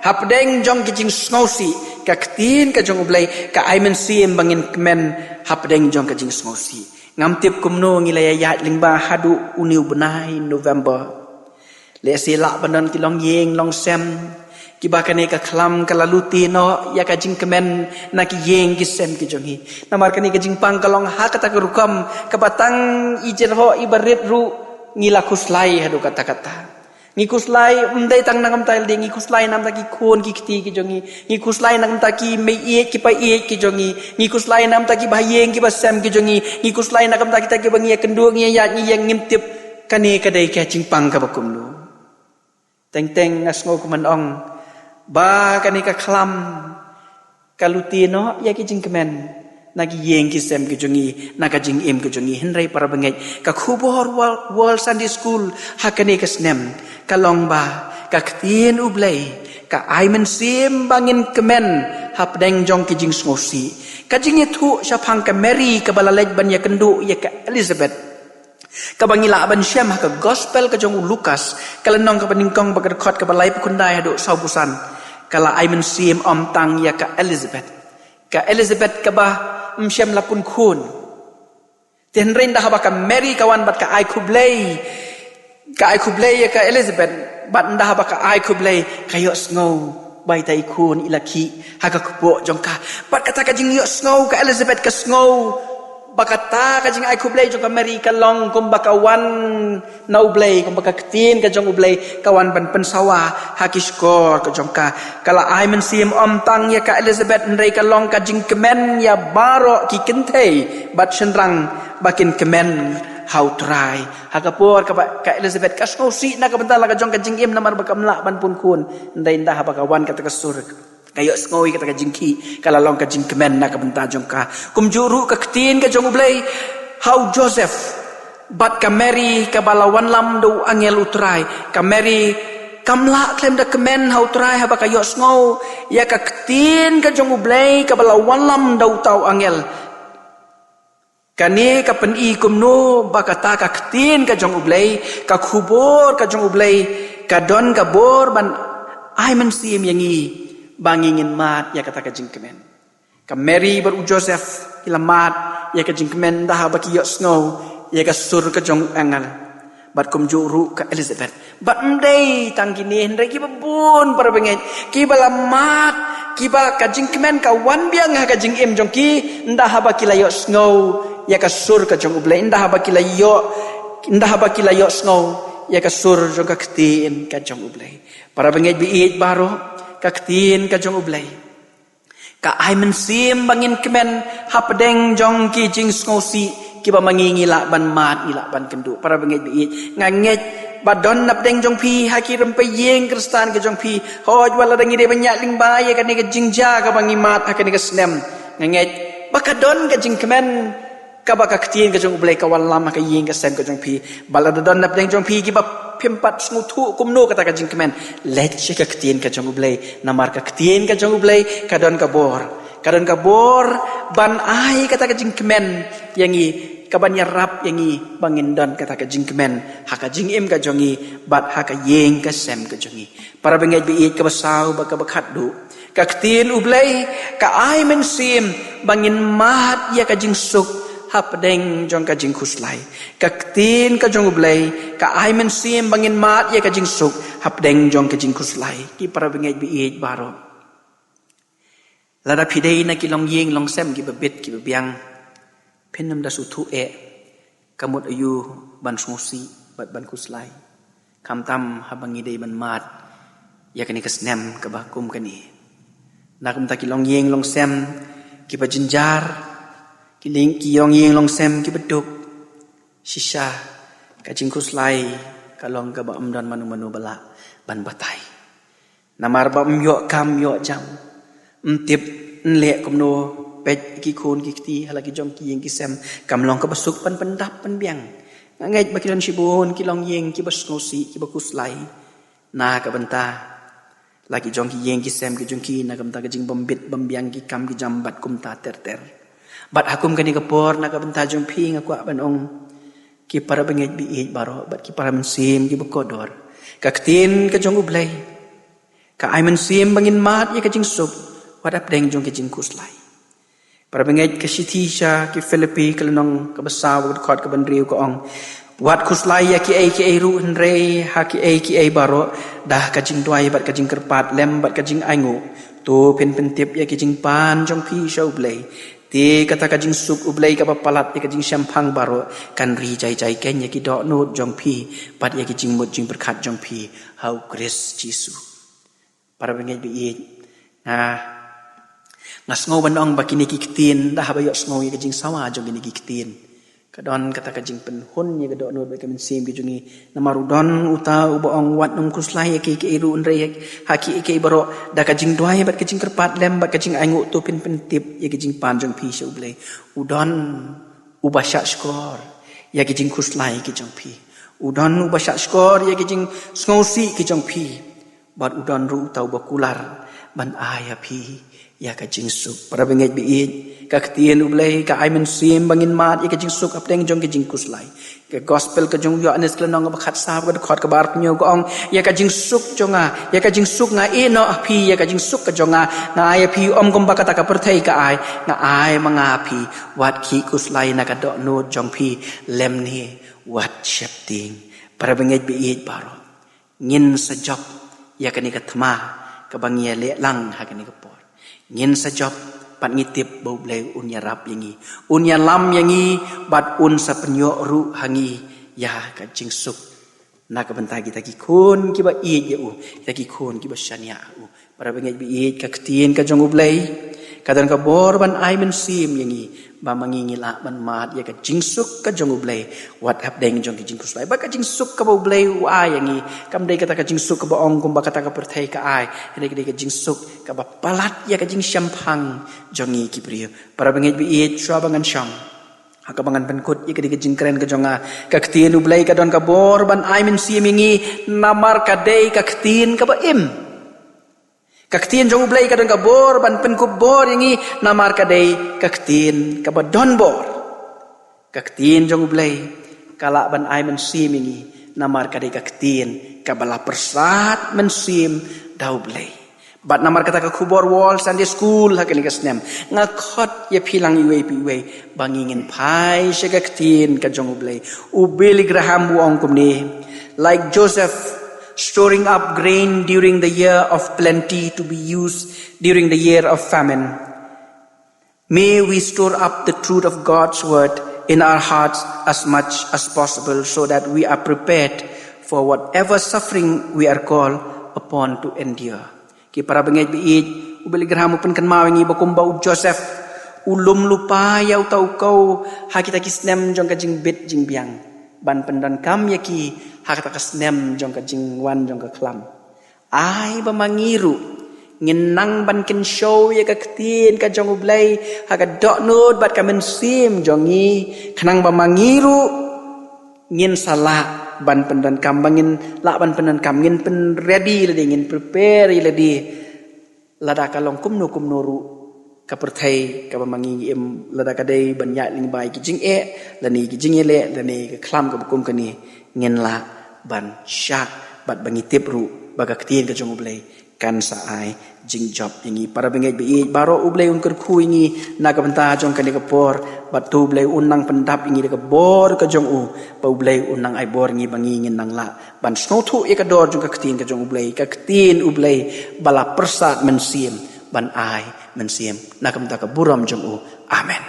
hapdeng jong ki jingsngewsih. Ka ktien ka jong U Blei ka ai mynsiem ba ngin kmen hapdeng jong ka jingsngewsih. Ngam tip kumno ngi la ïaid lyngba haduh une u bnai November. Lehse lah ban don ki longïing longsem kiba kane ka khlam ka la lute noh ïa ka jingkmen na ki ïing ki sem ki jong ngi. Namar kane ka jingpang ka long ha kata ka rukom kaba tang i jyrhoh i barit ruh ngi la khuslai haduh katta katta. Ngi khuslai ym dei tang na ka bynta lade, ngi khuslai na ka bynta ki khun ki kti ki jong ngi. Ngi khuslai na ka bynta ki meiieit ki païeit ki jong ngi. Ngi khuslai na ka bynta kiba ha ïing kiba sem ki jong ngi. Ngi khuslai na ka bynta kita kiba ngi ïakynduh, ngi ïaid, ngi ïeng, ngim tip kane ka dei ka jingpang kaba kumno. Teng teng nga sngew kumno ong ba kane ka khlam ka lute noh ïa ki jingkmen na ki ïing ki sem ki jong ngi, na ka jingim ki jong ngi. Hynrei para bangeit, ka khubor World, World Sunday School ha kane ka snem ka long ba ka ktien U Blei ka ai mynsiem ba ngin kmen hapdeng jong ki jingsngewsih. Ka jingïathuh shaphang ka Mary kaba la leit ban ïakynduh ïa ka Elizabeth, kaba ngi lah ban shem ha ka Gospel ka jong u Lukas, ka lynnong kaba nyngkong, bad ka dkhot kaba laiphew khyndai haduh sawphew san, ka la ai mynsiem ym tang ïa ka Elizabeth. Ka Elizabeth kaba ym shym la pun khun. Te hynrei ynda haba ka Mary ka wan bad ka ai khublei, ka ai khublei ïa ka Elizabeth, bad ynda haba ka ai khublei, ka ïohsngew ba ita i khun i la khih ha ka kpoh jong ka. Bad kata ka jingïohsngew ka Elizabeth, ka sngew ba kata ka jingai khublei jong ka Mary ka long kumba ka wan na U Blei, kumba ka ktien ka jong U Blei ka wan ban pynsawa ha ki shkor ka jong ka. Ka la ai mynsiem ym tang ïa ka Elizabeth, hynrei ka long ka jingkmen ïa baroh ki kynthei bad shynrang ba kin kmen ha U Trai. Ha ka por kaba ka Elizabeth ka sngewsih na ka bynta la ka jong ka jingim namar ba kam lah ban pun khun, hynrei ynda haba ka wan kata ka sur, ka ïohsngew ïa kata ka jingkhih, ka la long ka jingkmen na ka bynta jong ka. Kumjuh ruh ka ktien ka jong U Blei ha u Joseph bad ka Mary kaba la wanlam da u angel U Trai. Ka Mary kam lah khlem da kmen ha U Trai haba ka ïohsngew ïa ka ktien ka jong U Blei kaba la wanlam da uta u angel. Kane ka pyni kumno ba kata ka ktien ka jong U Blei, ka khubor ka jong U Blei, ka don ka bor ban ai mynsiem ïa ngi ba ngi ngin mad ïa kata ka jingkmen. Ka Mary bad u Joseph ki la mad ïa ka jingkmen ynda haba ki ïohsngew ïa ka sur ka jong u angel. Bad kumjuh ruh ka Elizabeth. Bad ym dei tang kine, hynrei kiba bun para bangeit kiba la mad, kiba ka jingkmen ka wan biang ha ka jingim jong ki ynda haba ki la ïohsngew ïa ka sur ka jong U Blei, ynda haba ki la ïoh, ynda haba ki la ïohsngew ïa ka sur jong ka ktien ka jong U Blei. Para bangeit ba ïeit baroh, ka ktien ka jong U Blei ka ai mynsiem ba ngin kmen hapdeng jong ki jingsngewsih kiba ma ngi ngi lah ban mad, ngi lah ban kynduh. Para bangeit ba ïeit, nga ngeit ba don napdeng jong phi ha ki rympei ïing Khristan ka jong phi, hooid, wat lada ngi dei ban ïaid lyngba ïa kane ka jingjia kaba ngi mad ha kane ka snem, nga ngeit ba ka don ka jingkmen kaba ka ktien ka jong U Blei ka wallam ha ka ïing ka sem ka jong phi. Ba lada don napdeng jong phi kiba phim pat sngewthuh kumno kata ka jingkmen, leit sha ka ktien ka jong U Blei, namar ka ktien ka jong U Blei ka don ka bor, ka don ka bor ban ai kata ka jingkmen ïa ngi, ka ban ïarap ïa ngi ba ngin don kata ka jingkmen ha ka jingim ka jong ngi bad ha ka ïing ka sem ka jong ngi. Para bangeit ba ïeit, kaba saw bad kaba khatduh, ka ktien U Blei ka ai mynsiem ba ngin mad ïa ka jingsuk hapdeng jong ka jingkhuslai. Ka ktien ka jong U Blei ka ai mynsiem ba ngin mad ïa ka jingsuk hapdeng jong ka jingkhuslai. Ki para bangeit ba ïeit baroh, lada phi dei na ki longïing longsem kiba bit kiba biang, phin ym da sngewthuh eh ka mut aïu ban sngewsih bad ban khuslai, khamtam haba ngi dei ban mad ïa kane ka snem kaba kum kane. Na ka bynta ki longïing longsem kiba jynjar, ki ling, ki longïing longsem kiba duk, shisha ka jingkhuslai ka long kaba ym don mano mano ba lah ban batai. Namar ba ym ïoh kam ïoh jam, ym tip yn leh kumno, peit ki khun ki kti ha la ki jong ki ïing ki sem, kam long kaba suk ban pyndap pynbiang. Nga ngeit ba ki don shibun ki longïing kiba sngewsih, kiba khuslai na ka bynta la ki jong ki ïing ki sem ki jong ki, na ka bynta ka jingbym bit bym biang, ki kam ki jam bad kumta ter ter. Bad ha kum kane ka por, na ka bynta jong phi, nga kwah ban ong, ki para bangeit ba ïeit baroh bad ki para mynsiem kiba kordor, ka ktien ka jong U Blei ka ai mynsiem ba ngin mad ïa ka jingsuk wat hapdeng jong ka jingkhuslai. Para bangeit, ka shithi sha ki Philippi ka lynnong kaba saw, ka dkhot kaba hynriew ka ong, wat khuslai ïa kiei kiei ruh, hynrei ha kiei kiei baroh, da ka jingduwai bad ka jingkyrpad lem bad ka jingainguh, to phin pyntip ïa ki jingpan jong phi sha U Blei. Te kata ka jingsuk U Blei kaba palat ïa ka jingshemphang baroh kan ri jai jai keiñ ïa ki dohnud jong phi bad ïa ki jingmut jingpyrkhat jong phi ha U Khrist Jisu. Para bangeit ba ïeit, nga, nga sngew ban ong ba kine ki ktien, da haba ïohsngew ïa ka jingsawa jong kine ki ktien, ka don kata ka jingpynhun ïa ka dohnud bad ka mynsiem ka jong ngi. Namar u don uta uba ong, wat nym khuslai ïa kiei kiei ruh, hynrei ha kiei kiei baroh, da ka jingduwai bad ka jingkyrpad lem bad ka jingainguh, to phin pyntip ïa ka jingpan jong phi sha U Blei. U don uba shahshkor ïa ki jingkhuslai ki jong phi. U don uba shahshkor ïa ki jingsngewsih ki jong phi. Bad u don ruh uta uba kular ban ai ha phi ïa ka jingsuk. Para bangeit ba ïeit, ka ktien U Blei ka ai mynsiem ba ngin mad ïa ka jingsuk hapdeng jong ka jingkhuslai. Ka gospel ka jong u Ïoannis ka lynnong kaba khatsaw, ka dkhot kaba arphew ka ong, ïa ka jingsuk jong nga, ïa ka jingsuk nga ai noh ha phi, ïa ka jingsuk ka jong nga nga ai ha phi, ym kumba kata ka pyrthei ka ai, nga ai ma nga ha phi. Wat khih khuslai na ka dohnud jong phi, lymne wat sheptieng. Para bangeit ba ïeit baroh, ngin sa jop ïa kane ka thma kaba ngi ïaleh lang ha kane ka por. Ngin sa jop bad ngi tip ba U Blei un ïarap ïa ngi, un ïalam ïa ngi, bad un sa pynïoh ruh ha ngi ïa ka jingsuk na ka bynta kita ki khun kiba ïeit ïa u, kita ki khun kiba shaniah ha u. Para bangeit ba ïeit, ka ktien ka jong U Blei ka don ka bor ban ai mynsiem ïa ngi ba ma ngi ngi lah ban mad ïa ka jingsuk ka jong U Blei wat hapdeng jong ka jingkhuslai. Ba ka jingsuk kaba U Blei u ai ïa ngi kam dei kata ka jingsuk kaba ong kumba kata ka pyrthei ka ai, hynrei ka dei ka jingsuk kaba palat ïa ka jingshemphang jong ngi ki briew. Para bangeit ba ïeit, shuwa ba ngan shong, ha kaba ngan pynkut ïa kane ka jingkren ka jong nga, ka ktien U Blei ka don ka bor ban ai mynsiem ïa ngi, namar ka dei ka ktien kaba im. Ka ktien jong U Blei ka don ka bor ban pynkup bor ïa ngi, namar ka dei ka ktien kaba don bor. Ka ktien jong U Blei ka lah ban ai mynsiem ïa ngi, namar ka dei ka ktien kaba la pyrsad mynsiem da U Blei. Bad namar kata ka khubor World Sunday School ha kane ka snem, nga khot ïa phi lang iwei pa iwei ba ngin phai sha ka ktien ka jong U Blei. U Billy Graham u ong kumne, like Joseph storing up grain during the year of plenty to be used during the year of famine, may we store up the truth of God's word in our hearts as much as possible, so that we are prepared for whatever suffering we are called upon to endure. Ki para bangeit baieit, U Blei Graham u pynkynmaw ïa ngi ba kumba u Joseph u lum lypa ïa uta u kaw ha kita ki snem jong ka jingbit jingbiang, ban pyndonkam ïa ki ha kata ka snem jong ka jingwan jong ka khlam. Ai ba ma ngi ruh ngin nang ban kynshew ïa ka ktien ka jong U Blei ha ka dohnud bad ka mynsiem jong ngi, khnang ba ma ngi ruh ngin sa lah ban pyndonkam, ba ngin lah ban pyndonkam, ngin pynready lade, ngin prepare ïa lade, lada ka long kumno kumno ruh ka pyrthei kaba ma ngi im, lada ka dei ban ïaid lyngba ïa ki jingeh lane ki jingïaleh lane ka khlam kaba kum kane, ngin lah ban shah bad ba ngi tip ruh ba ka ktien ka jong U Blei kan sa ai jingjop ïa ngi. Para bangeit baieit baroh, U Blei un kyrkhu ïa ngi na ka bynta jong kane ka por, bad to U Blei un nang pyndap ïa ngi da ka bor ka jong u, ba U Blei un nang ai bor ïa ngi ba ngi ngin nang lah ban sngewthuh ïa ka dor jong ka ktien ka jong U Blei, ka ktien U Blei ba la pyrsad mynsiem ban ai mynsiem, na ka bynta ka burom jong u. Amen.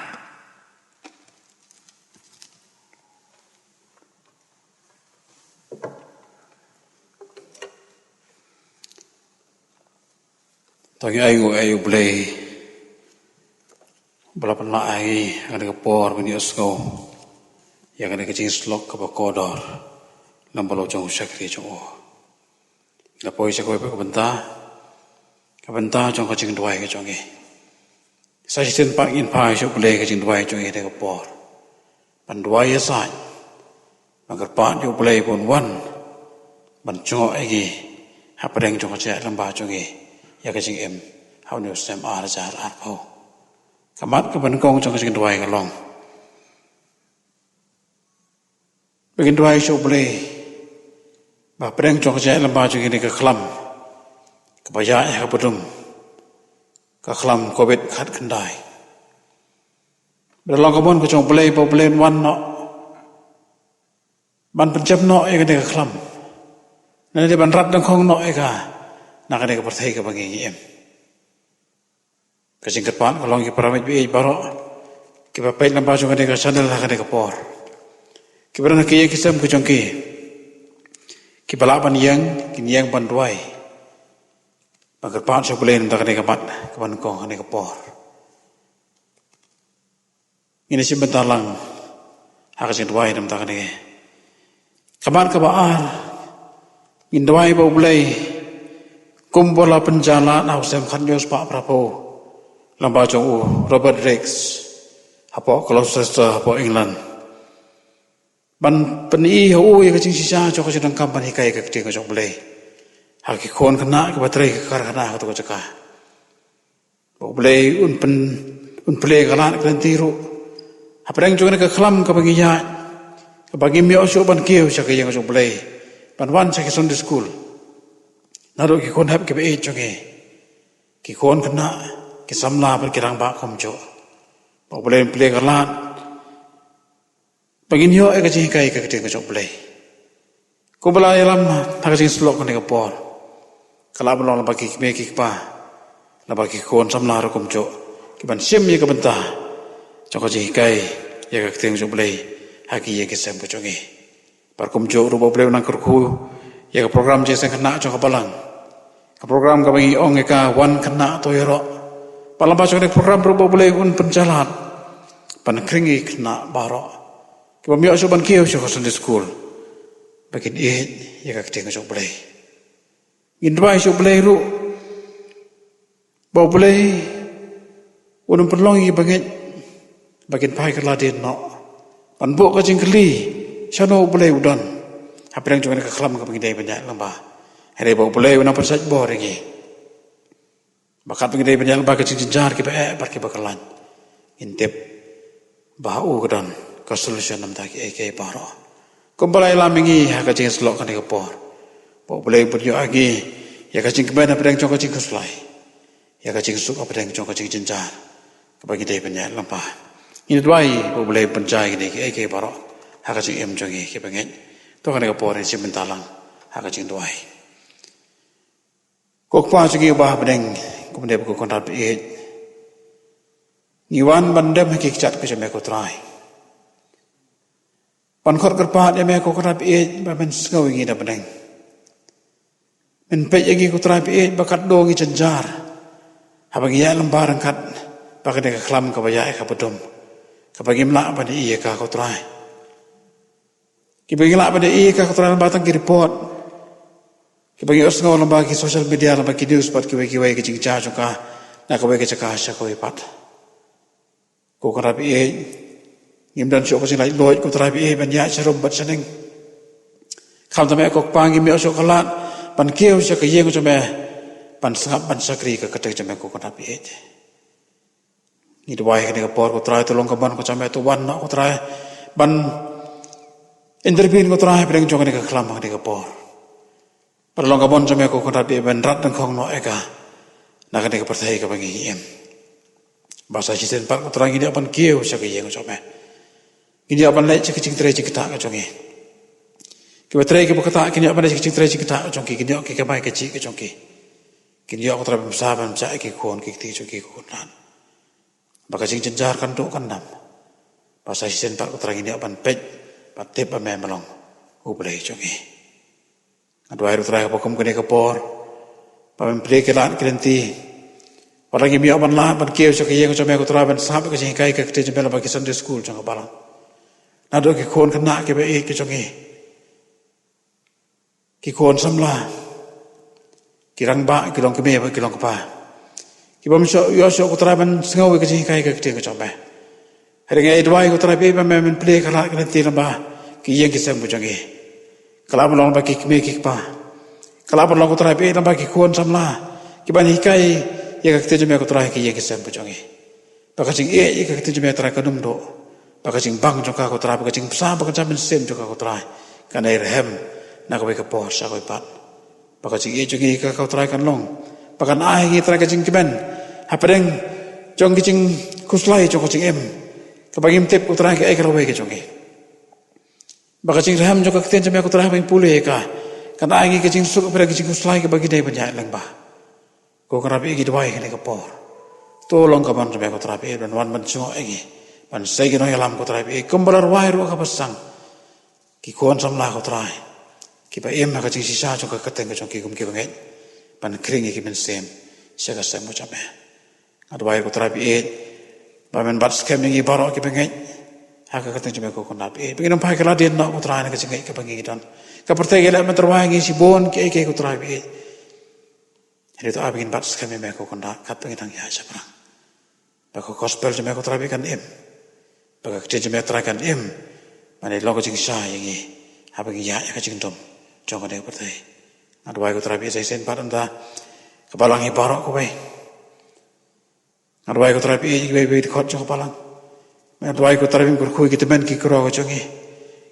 To ngin ai nguh ïa U Blei ba la pynlah ïa ngi ha kane ka por ban ïohsngew ïa kane ka jingshlok kaba kordor lyngba la u jong u shakri jong u. Ngi la poi sha kawei pat ka bynta, ka bynta jong ka jingduwai ka jong ngi. Sa shisien pat ngin phai sha U Blei ka jingduwai jong ngi ha kane ka por, ban duwai ïasaid, ban kyrpad ïa U Blei ba un wan ban jngoh ïa ngi hapdeng jong ka jingïaid lyngba jong ngi ïa ka jingim ha une u snem ar hajar arphew. Ka mat kaba nyngkong jong ka jingduwai ka long ba ngin duwai sha U Blei ba hapdeng jong ka jingïaid lyngba jong ngi ha kane ka khlam kaba ïaid ha kaba dum, ka khlam Covid khatkhyndai, ba la long ka mon ka jong U Blei ba U Blei un wan noh ban pynjem noh ïa kane ka khlam, lane ban rat dyngkhong noh ïa ka na kane ka pyrthei kaba ngi ngi im. Ka jingkyrpad ka long, ki para bangeit baieit baroh kiba peit lyngba jong kane ka channel ha kane ka por, kiba don ha ki ïing ki sem ka jong ki, kiba lah ban ïeng, kin ïeng ban duwai, ban kyrpad sha U Blei na ka bynta kane ka mat kaba nyngkong ha kane ka por. Ngin ïa shim bynta lang ha ka jingduwai na ka bynta kane. Ka mat kaba ar, ngin duwai ba U Blei, kumba la pynjlan ha u snem khathynñiew spah phraphew lyngba jong u Robert Raikes hapoh Gloucester hapoh England, ban pyni ha u ïa ka jingshisha jong ka jingdonkam ban hikai ïa ka ktien ka jong U Blei ha ki khun khynnah kiba trei ka karkhana ha kato ka jaka. Ba U Blei un pyn, un plie ka lad ka lynti ruh hapdeng jong kane ka khlam kaba ngi ïaid, kaba ngim ïoh shuh ban kiew sha ka ïing jong U Blei, ban wan sha ki Sunday school. Naduh ki khun hep kiba ïeit jong ngi, ki khun khynnah, ki samla bad ki rangbah kumjuh, ba U Blei un plie ka lad ba ngin ïoh ïa ka jinghikai ka ktien ka jong U Blei. Kumba la ïalam ha ka jingïasyllok kane ka por, ka lah ban long lyngba ki kmie ki kpa, lyngba ki khun samla ruh kumjuh, ki ban shim ïa ka bynta jong ka jinghikai ïa ka ktien ka jong U Blei ha ki ïing ki sem ka jong ngi. Bad kumjuh ruh ba U Blei un nang kyrkhu ïa ka program jingïaseng khynnah jong ka balang, ka program kaba ngi ong ïa ka Wan Khynnah To Ïaroh. Bad lyngba jong kane ka program ruh ba U Blei un pynjlan ban khring ïa ki khynnah baroh kiba ym ïoh shuh ban kiew sha ka Sunday school, ba kin ïeit ïa ka ktien ka jong U Blei. Ngin duwai sha U Blei ruh ba U Blei un ym pynlong ïa ki bangeit ba kin phai kylla dien noh ban buh ka jingkylli shano U Blei u don hapdeng jong kane ka khlam kaba ngi dei ban ïaid lyngba. Hynrei ba U Blei un nang pynshait bor ïa ngi, ba katba ngi dei ban ïaid lyngba ka jingjynjar kiba eh bad kiba kyllain, ngin tip ba ha u ka don ka solution na ka bynta kiei kiei baroh. Kumba la ïalam ïa ngi ha ka jingïasyllok kane ka por, ba U Blei un pynïoh ïa ngi ïa ka jingkmen hapdeng jong ka jingkhuslai, ïa ka jingsuk hapdeng jong ka jingjynjar kaba ngi dei ban ïaid lyngba. Ngin duwai ba U Blei un pynjia ïa kine kiei kiei baroh ha ka jingim jong ngi ki bangeit. To kane ka por ngin shim bynta lang ha ka jingduwai. Ko Kpa jong ngi uba ha bneng, kumne ba ko Kynrad baieit, ngi wan ban dem ha ki kjat ka jong me ko Trai. Ban khot kyrpad ïa me ko Kynrad ba ïeit ba men sngew ïa ngi da bneng. Men peit ïa ngi ko Trai ba ïeit ba katno ngi jynjar haba ngi ïaid lyngba ryngkat bad kane ka khlam kaba ïaid kaba dum, kaba ngim lah ban ïohi ïa ka ko Trai. Kiba ngi lah ban ïohi ïa ka ko Trai lyngba tang ki report kiba ngi ïohsngew lyngba ki social media, lyngba ki news bad kiwei kiwei ki jingjia jong ka na kawei ka jaka sha kawei pat. Ko Kynrad ba ïeit, ngim don shuh ka jinglaitluid ko Trai ba ïeit ban ïaid sharum bad shaneng. Khamtam eh ko Kpa ngim ïoh shuh ka lad ban kiew sha ka ïing jong me ban sngap ban shakri ha ka kyrteng jong me ko Kynrad ba ïeit. Ngi duwai ha kane ka por ko Trai, to long ka mon ka jong me, to wan noh ko Trai ban intervene ko Trai hapdeng jong kane ka khlam ha kane ka por. Bad long ka mon jong me ko Kynrad ba ïeit ban rat dyngkhong noh ïa ka na kane ka pyrthei kaba ngi im. Ba sa shisien pat ko Trai ngin ïoh ban kiew sha ka ïing jong me. Ngin ïoh ban leit sha ka jingtrei jingktah ka jong ngi. Kiba trei kiba ktah kin ïoh ban leit sha ka jingtrei jingktah ka jong ki, kin ïoh ki kamai kajih ka jong ki. Kin ïoh ko Trai ban bsa ban bsa ïa ki khun ki kti jong ki ko Kynrad. Ba ka jingjynjar kan duh kan dam. Ba sa shisien pat ko Trai ngin ïoh ban peit ban tip ba me me long U Blei jong ngi. Nga duwai ruh Trai ba kum kane ka por ba men plie ki lad ki lynti. Wat la ngim ïoh ban lad ban kiew sha ka ïing jong me ko Trai ban sngap ka jinghikai ka ktien jong me lyngba ki Sunday school jong ka balang. Naduh ki khun khynnah kiba ïeit ki jong ngi, ki khun samla, ki rangbah, ki longkmie bad ki longkpa, kibym shym ïoh shuh ko Trai ban sngew ïa ka jinghikai ka ktien ka jong me. Hynrei nga duwai ko Trai ba ïeit ba me men plie ka lad ka lynti lyngba ki ïing ki sem ka jong ngi. Ka lah ban long lyngba ki kmie ki kpa. Ka lah ban long ko Trai ba ïeit lyngba ki khun samla kiban hikai ïa ka ktien jong me ko Trai ha ki ïing ki sem ka jong ngi. Ba ka jingïeit ïa ka ktien jong me Trai kan ym duh. Ba ka jingbang jong ka ko Trai, ba ka jingbsa, ba ka jingmynsiem jong ka ko Trai kan ïai rhem na kawei ka por sha kawei pat. Ba ka jingïeit jong ngi ïa ka ko Trai kan long ba kan ai ha ngi Trai ka jingkmen hapdeng jong ki jingkhuslai jong ka jingim, kaba ngim tip ko Trai kaei ka lawei ka jong ngi. Ba ka jingrhem jong ka ktien jong me ko Trai haba ngi pule ïa ka kan ai ha ngi ka jingsuk hapdeng ka jingkhuslai kaba ngi dei ban ïaid lyngba. Ko Kynrad ba ïeit, ngi duwai ha kane ka por, to long ka mon jong me ko Trai ba ïeit ban wan ban jngoh ïa ngi, ban sei ki nongïalam ko Trai ba ïeit, kumba la rwai ruh ha kaba sdang. Ki khun samla ko Trai kiba im ha ka jingshisha jong ka kyrteng ka jong ki kum kiba ngeit ban khring ïa ki mynsiem sha ka sem ka jong me. Nga duwai ko Trai ba ïeit ba men bat skhem ïa ngi baroh kiba ngeit ha ka kyrteng jong me ko Kynrad ba ïeit, ba ngin ym phai kylla dien noh ko Trai na ka jingngeit kaba ngi don. Ka pyrthei ka leh ban tyrwa ïa ngi shibun kiei kiei ko Trai ba ïeit. Hynrei to ai ba ngin bat skhem ïa me ko Kynrad katba ngi dang ïaid shaphrang. Ba ka gospel jong me ko Trai ba ïeit kan im. Ba ka ktien jong me Trai kan im ban ïa long ka jingshai ïa ngi haba ngi ïaid ha ka jingdum jong kane ka pyrthei. Nga duwai ko Trai ba ïeit, sa shisien pat ynda ka balang hi baroh kawei. Nga duwai ko Trai ba ïeit, kiwei kiwei ki dkhot jong ka balang. Nga duwai ko Trai ba ïeit, kyrkhu ïa ki tymmen ki kro ka jong ngi,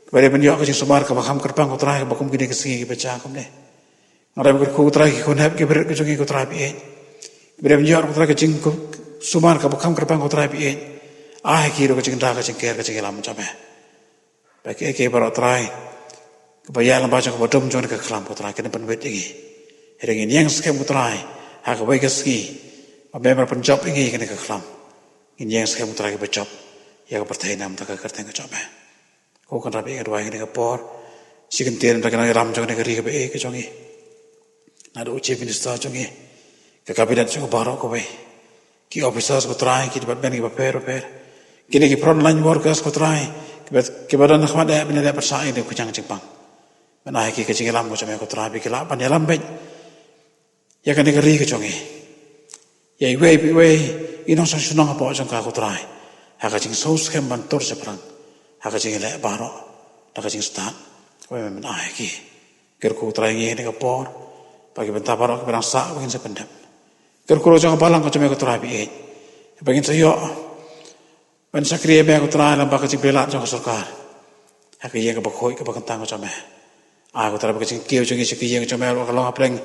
kiba dei ban ïoh ka jingsumar kaba kham kyrpang ko Trai, kaba kum kine ki sngi kiba jia kumne. Nga duwai ko Trai ba kyrkhu ïa ki khun hep kiba rit ka jong ngi ko Trai ba ïeit, kiba dei ban ïoh ko Trai ka jingsumar kaba kham kyrpang ko Trai ba ïeit. Ai ha ki ruh ka jingda ka jingker ka jingïalam jong me. Ba kiei kiei baroh Trai kaba ïaid lyngba jong kaba dum jong kane ka khlam ko Trai kin pynwit ïa ngi. Hynrei ngin ïeng skhem ko Trai ha kawei ka sngi ba me men pynjop ïa ngi ïa kane ka khlam. Ngin ïeng skhem ko Trai kaba jop ïa ka pyrthei na ka bynta ka kyrteng ka jong me. Ko Kynrad ba ïeit, nga duwai ha kane ka por, shi kyntien ïa ki nongïalam jong kane ka ri kaba ïeit ka jong ngi. Naduh u Chief Minister jong ngi, ka cabinet jong u baroh kawei, ki officers ko Trai, ki department kiba pher bapher, kine ki front line workers ko Trai, kiba, kiba don ha khmat eh ban leh pyrshah ïa kane ka jingpang. Men ai ha ki ka jingïalam ka jong me ko Trai ba ki lah ban ïalam beit ïa kane ka ri ka jong ngi, ïa iwei pa iwei i nongshong shnong hapoh jong ka ko Trai, ha ka jingsngew skhem ban tur shaphrang ha ka jingïaleh baroh da ka jingstad kaba me men ai ha ki. Kyrkhu Trai ïa ngi ha kane ka por bad ki bynta baroh kiba dang sah ba ngin sa pyndep. Kyrkhu ruh jong ka balang ka jong me ko Trai ba ïeit, ba ngin sa ïoh ban shakri ïa me ko Trai lyngba ka jingpynlait jong ka sorkar ha ka ïing kaba khuid kaba kyntang ka jong me. Ai ko Trai ba ka jingkiew jong ngi sha ka ïing jong me ruh kan long hapdeng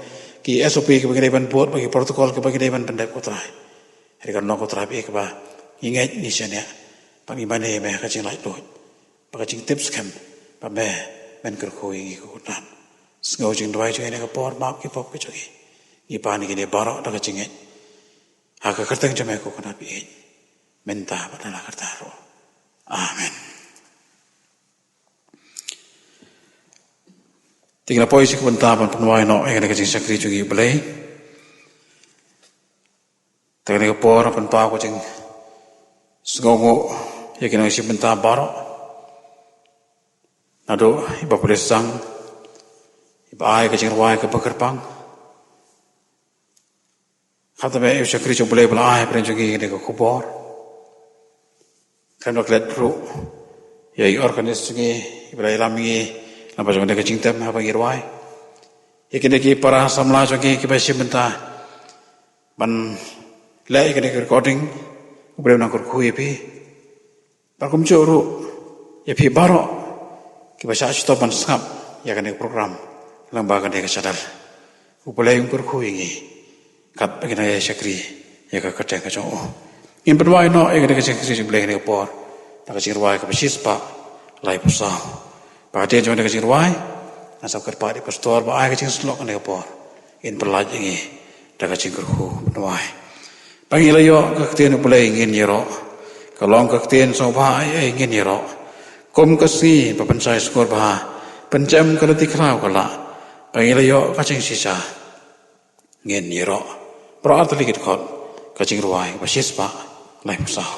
ki S O P kiba ngi dei ban bud bad ki protocol kiba ngi dei ban pyndep ko Trai. Hynrei kan long ko Trai ba ïeit kaba ngi ngeit ngi shaniah bad ngi mane ïa me ha ka jinglaitluid. Ba ka jingtip skhem ba me men kyrkhu ïa ngi ko Kynrad. Sngew jingduwai jong ngi ha kane ka por, map ki pop ki jong ngi. Ngi pan ïa kine baroh da ka jingngeit ha ka kyrteng jong me ko Kynrad ba ïeit, mynta bad na la karta ruh. Amen. Te ngi la poi sha ka bynta ban pynwai noh ïa kane ka jingshakri jong ngi, Blei. Te kane ka por pynpaw ka jingsngewnguh ïa ki nongshim bynta baroh. Naduh iba pule sang, iba ai ka jingrwai kaba kyrpang, khamtam ïa u shakri jong U Blei ba la ai hapdeng jong ngi kane ka khubor. Khamtam ïa klet ruh ïa i organist jong ngi, iba la ïalam ïa ngi lyngba jong kane ka jingtem haba ngi rwai. Ïa kine ki para samla jong ngi kiba shim bynta ban leh ïa kane ka recording, U Blei un nang kyrkhu ïa phi. Bad kumjuh ruh ïa phi baroh kiba shah shitom ban sngap ïa kane ka program lyngba kane ka channel. U Blei un kyrkhu ïa ngi katba ngi nang ïa shakri ïa ka kyrteng ka jong u. Ngin pynwai noh ïa kane ka jingshakri jong U Blei kane ka por da ka jingrwai kaba shispah laiphew saw. Bad hadien jong kane ka jingrwai, ngan sa kyrpad ïa i pastor ba ai ka jingsyllok kane ka por. Ngin pynlait ïa ngi da ka jingkyrkhu pynwai. Ba ngi la ïoh ka ktien U Blei ngin ïaroh. Ka long ka ktien sngewbha ei ei ngin ïaroh. Kum ka sngi ba pynshai sngewbha, pynjem ka lynti khlaw ka lah. Ba ngi la ïoh ka jingshisha ngin ïaroh. Baroh artylli ki dkhot ka jingrwai kaba shispah laiphew saw.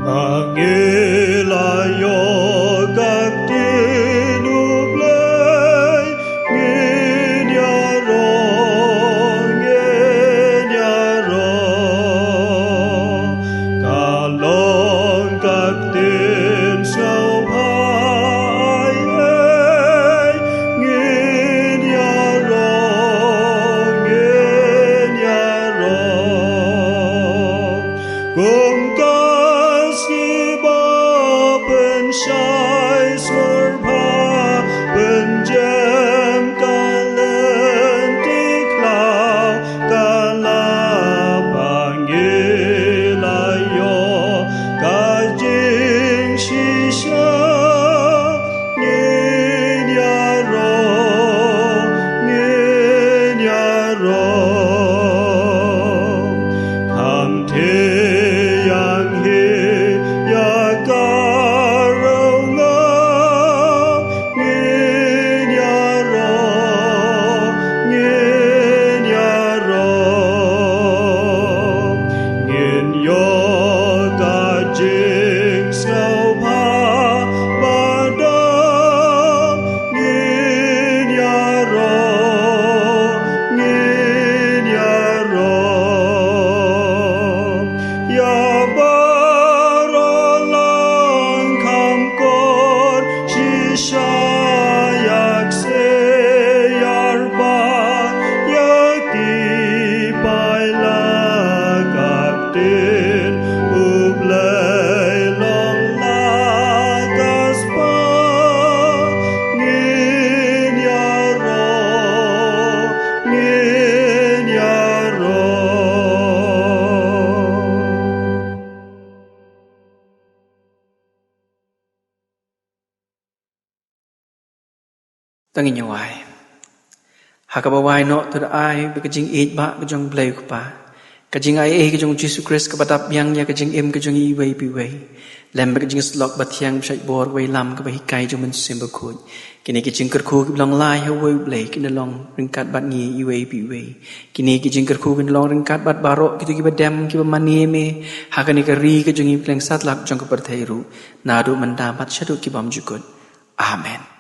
Ba ngi la ïoh ka ktien U Blei, ngin ïaroh, ngin ïaroh. Ka long ka ktien sngewbha ei ei, ngin ïaroh, ngin ïaroh. Kum ka sngi ba pynshai sngewbha, pynjem ka lynti khlaw ka lah, ba ngi la ïoh ka jingshisha, ngin ïaroh, ngin ïaroh. Kham thiang hi ïa ka rnga, ngin ïaroh, ngin ïaroh. Ngin ïoh ka jingsngewbha ba dang, ngin ïaroh, ngin ïaroh. Ïa baroh lang kham kor shisha, ïa kseh ïa rbat, ïa ki paidlang, ka ktien U Blei long la ka spah, ngin ïaroh, ngin ïaroh. To ngin ïa wai. Ha kaba wai noh to da ai ba ka jingïeit ba ka jong U Blei U Kpa, ka jingai ei ka jong U Jisu Khrist kaba dap biang ïa ka jingim ka jong ngi iwei pa iwei, lem bad ka jingsyllok ba thiang ba shait bor, wei lam kaba hikai jong U Mynsiem Bakhuid, kine ki jingkyrkhu kiba long lai ha uwei U Blei kin long ryngkat bad ngi iwei pa iwei. Kine ki jingkyrkhu kin long ryngkat bad baroh kito kiba dem, kiba mane me ha kane ka ri ka jong ngi, kylleng satlak jong ka pyrthei ruh, naduh mynta bad shaduh ki bymjukut. Amen.